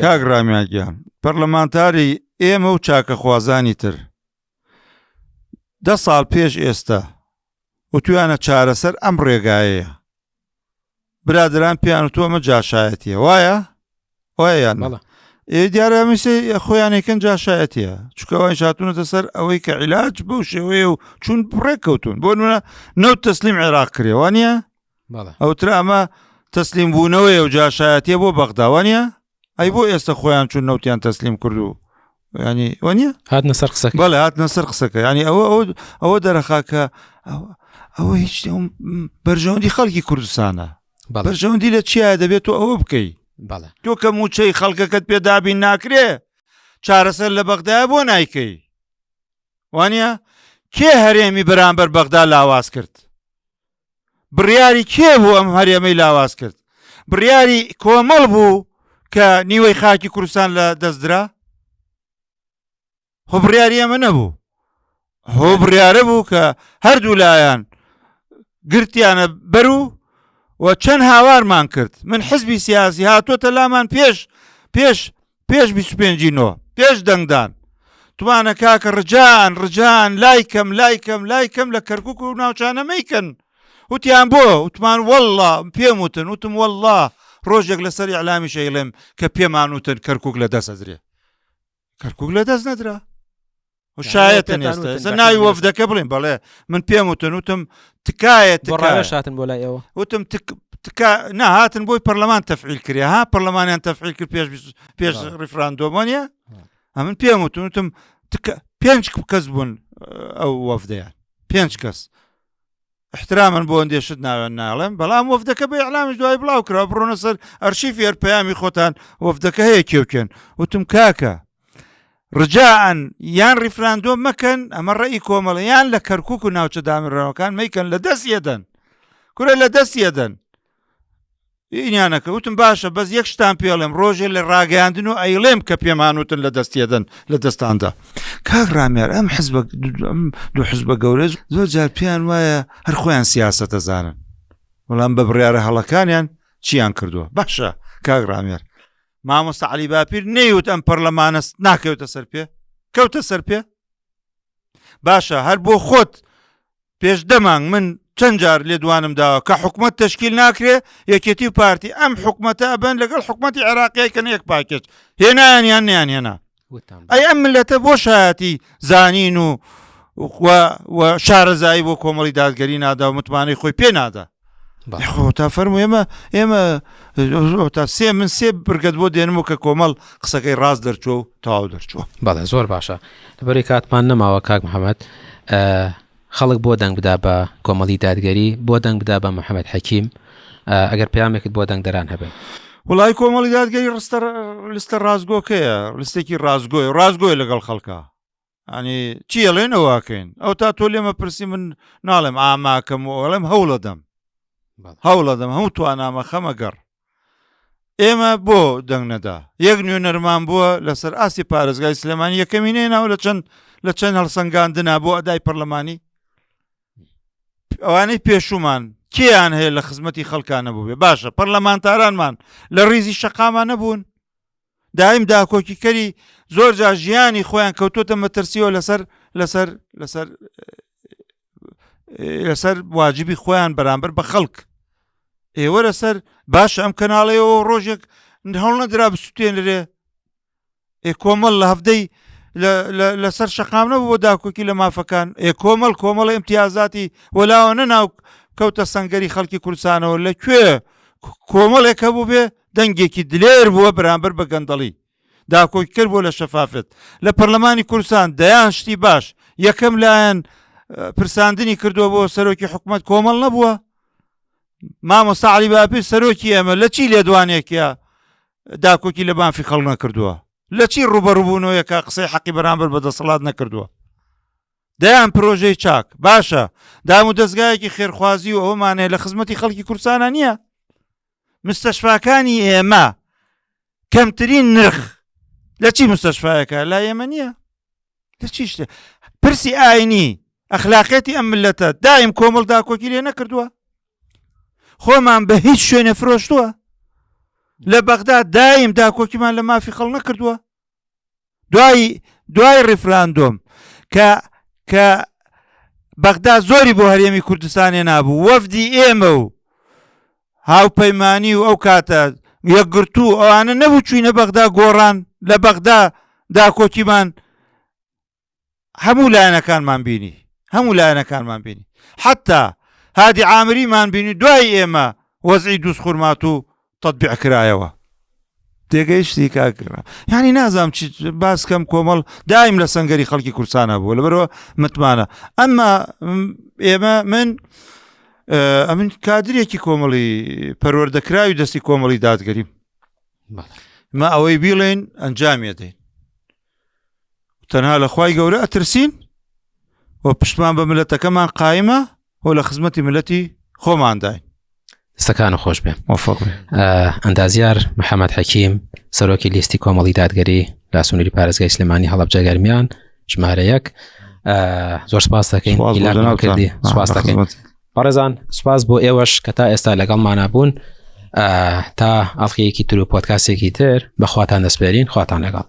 کاک ڕامیان پەرلەمانتاری ئێمە و چاکەخوازانی تر دە ساڵ پێش ئێستا وتویانە چارەسەر ئەم ڕێگایەیە برادران پێیان و تۆ ئەمە جاشایەتیە وایە وایە یان ئێ دیارە ئەمیسێ خۆیانێکن جاشایەتیە چونکە ئەوان هاتوونەتە سەر ئەوەی کە عیلاج بەو شێوەیە و چون ڕێککەوتون بۆ نمونە نەوت تەسلیم عێراق کرێ وانە ئەوترا ئەمە تەسلیم بوونەوەیە و جاشایەتیە بۆ بەغدا وانە ئەی بۆ ئێستا خۆیان چون نەوتیان تەسلیم کرد و ینی وانە هاتنە سەر قسەکە بەڵێ هاتنە سەر قسەکە ینی ئەوە ئەوە ئەوە دەرەخا کە ئەوە هیچ بەرژەوەندی خەڵکی کوردستانە بەرژەوەندی لە چیایە دەبێت تۆ ئەوە بکەی تۆ کە موچەی خەڵکەکەت پێدابین ناکرێ چارەسەر لە بەغدایە بۆ نایکەی وانە کێ هەرێمی بەرامبەر بەغدا لاواز کرد بڕیاری کێ بوو ئەم هەرێمەی لاواز کرد بڕیاری کۆمەڵ بوو کە نیوەی خاکی کوردستان لە دەستدرا خۆ بڕیاری ئەمە نەبوو هۆ بڕیارە بوو کە هەردوو لایەن گرتیانە بەر و و چەند هاوارمان کرد من حزبی سیاسی هاتۆتە لامان پێش پێش پێش 25 نۆ پێش دەنگدان توانە کاکە ڕجان ڕجان لای کەم لای کەم لای کەم لە کەرکک و ناوچانە مەیکەن وتیان بۆ وتمان والله پێم وتن وتم والله ڕۆژێک لەسەر ئیعلامی شەیڵێم کە پێمان وتن کەرکک لە دەست ئەدرێ کەرکک لە دەست نەدرا شایەتن ئێستا ناوی وەفدەکە بڵێن بەڵێ من پێم وتن وتم تکایە تکایە هاتن بۆ لای ئێوە وتم تکا نەهاتن بۆی پەرلەمان تەفعیل کرێ ها پەرلەمانیان تەفعیل کرد پێش پێش ڕیفراندۆمۆنیە ئەمن پێم وتن وتم پێنج کەس بوون ئەو وەفدەیان پێنج کەس احترامن بۆ هەندێ شت ناوێن ناڵێم بەڵام وەفدەکە بە ئیعلامیش دوای بڵاو کرا بڕۆنە سەر ئەرشیفی هەر پەیامی خۆتان وەفدەکە هەیە کێوکێن وتم کاکە ڕجاعن یان ڕیفراندۆم مەکەن ئەمە ڕێی کۆمەڵە یان لە کەرکک و ناوچە دامرەوەکان مەیکەن لە دەست یەدەن کورە لە دەست یەدەن ئینیانەکە وتم باشە بەس یەک شتان پێڵێم ڕۆژێ لە ڕاگەیاندن و ئەیڵێم کە پێمان وتن لە دەستیەدەن لە دەستاندا کاک ڕامیار ئەم حزبە دوو حزبە گەورە زۆر جار پێیان وایە هەر خۆیان سیاسەتەزانن بەڵام بە بڕیارە هەڵەکانیان چیان کردووە باشە کاک ڕامێر مامۆستا علی باپیر نەیوت ئەم پەرلەمانە ناکەوتە سەر پێ کەوتە سەر پێ باشە هەر بۆ خۆت پێش دەمانگ من چەند جار لێدوانم داوە کە حکومت تشکیل ناکرێ یەکێتی و پارتی ئەم حکومەتە ئەبەن لەگەڵ حکومەتی عێراقیای کە یەک پاکێج هێنایان یان نیان هێنا ئەی ئەم ملەتە بۆ شایەتی زانین و و شارەزایی بۆ کۆمەڵی دادگەری نادا و متمانەی خۆی پێ نادا خۆ تا فەرمو ئێمە ئێمە تا سێ من سێ برگەت بۆ دێنم و کە کۆمەڵ قسەکەی ڕاست دەرچوە و تەواو دەرچووە. بەڵێ زۆر باشە لەبەری کاتمان نەماوە کاک محەممەد خەڵک بۆ دەنگ بدا بە کۆمەڵی دادگەری بۆ دەنگ بدا بە محەممەد حەکیم ئەگەر پامێکت بۆ دەنگدەران هەبێت. وڵی کۆمەڵی دادگەری ڕستە لستە ڕاستگۆکەیە لستێکی ڕاستگۆی ڕاستگۆی لەگەڵ خەڵکە ئەنی چی ئەڵێن ئەوواکەین ئەو تا تۆ لێمە پرسی من ناڵێم ئاماکەم و ئەڵێم هەوڵەدەم هەوڵەدەم هەموو توانامە خەمە گەڕ ئێمە بۆ دەنگ نەدا یەک نوێنەرمان بووە لەسەر ئاستی پارێزگای سلێمانی یەکەمی نێناوە لە چەند لە چەند هەڵسەنگاندنا بۆ ئەدای پەرلەمانی ئەوانەی پێشومان کێیان هەیە لە خزمەتی خەڵکانە بوو باشە پەرلەمانتارانمان لە ڕیزی شەقامان نەبوون دایم داکۆکیکەری زۆر جار ژیانی خۆیان کەوتۆتە مەترسیەوە لەسەر لەسەر لەسەر لەسەر واجبی خۆیان بەرامبەر بە خەڵک ئێوە لەسەر باشە ئەم کەناڵەیەوە ڕۆژێک هەڵ نەدرا بسووتێنرێ ئێ کۆمەڵ لە هەفتەی لەسەر شەقام نەبوو بۆ داکۆکی لە مافەکان ئێ کۆمەڵ کۆمەڵ امتیازاتی وەلاوە نەناو کەوتە سنگەری خەڵکی کوردستانەوە لە کوێ کۆمەڵێک هەبوو بێ دەنگێکی دلێر بووە بەرامبەر بە گەندەڵی داکۆکیکەر بووە لە شەفافێت لە پەرلەمانی کوردستان دەیان شتی باش یەکەم لایەن پرساندنی کردووە بۆ سەرۆکی حکومەت کۆمەڵ نەبووە مامۆستا علی باپیر سەرۆکی ئێمە لە چی لێدوانێکە داکۆکی لە مافی خەڵ نەکردووە لە چی ڕوبەڕوبوونەوەیەکە قسەی حەقی بەرامبەر بە دەسەڵات نەکردووە دەیان پرۆژەی چاک باشە دام و دەستگایەکی خێرخوازی و ئەومانەیە لە خزمەتی خەڵکی کوردستانە نییە مستەشفاکانی ئێمە کەمترین نرخ لە چی مستەشفایەکە لا ئێمە نییە لە چی شتێ پرسی ئاینی ئەخلاقێتی ئەم ملەتە دایم کۆمەڵ داکۆکی لێ نەکردووە خۆمان بە هیچ شوێنێ فرۆشتووە لە بەغدا دایم داکۆکیمان لە مافی خەڵ نەکردووە دوای دوای ڕیفراندۆم کە کە بەغدا زۆری بۆ هەرێمی کوردستانێ نابوو وەفدی ئێمە و هاوپەیمانی و ئەو کاتە یەکگرتوو ئەوانە نەبوو چوینە بەغدا گۆڕان لە بەغدا داکۆکیمان هەموو لایەنەکانمان بینی هەموو لایەنەکانمان بینی حتا هادی عامریمان بینی دوای ئێمە وەزعی دووس خورمات و تطبیع کرایەوە تێگەیشتی کاکرا یعنی نازام چی باس کەم کۆمەڵ دایم لە سنگەری خەڵکی کوردستانە بوو لەبەرەوە متمانە ئەمما ئێمە من ئەمن کادرێکی کۆمەڵی پەروەردەکراوی دەستی کۆمەڵی دادگەریم ما ئەوەی بیڵێن ئەنجامیە دەین تەنها لە خوای گەورە ئەترسین و پشتمان بە ملەتەکەمان قایمە و لە خزمەتی ملەتی خۆمانداین. دەستەکانت خۆش بێ ئەندازیار محەممەد حەکیم سەرۆکی لیستی کۆمەڵی دادگەری لە سنووری پارێزگای سلێمانی هەڵەبجە گەرمیان ژمارە یەک زۆر سپاس دەکەین کردی سپاس دەکەین بەڕێزان سپاس بۆ ئێوەش کە تا ئێستا لەگەڵمانە بوون تا ئەڵلقەیەکی تر و پۆتکاسێکی تر بەخواتان دەسپێرین خواتان لەگەڵ.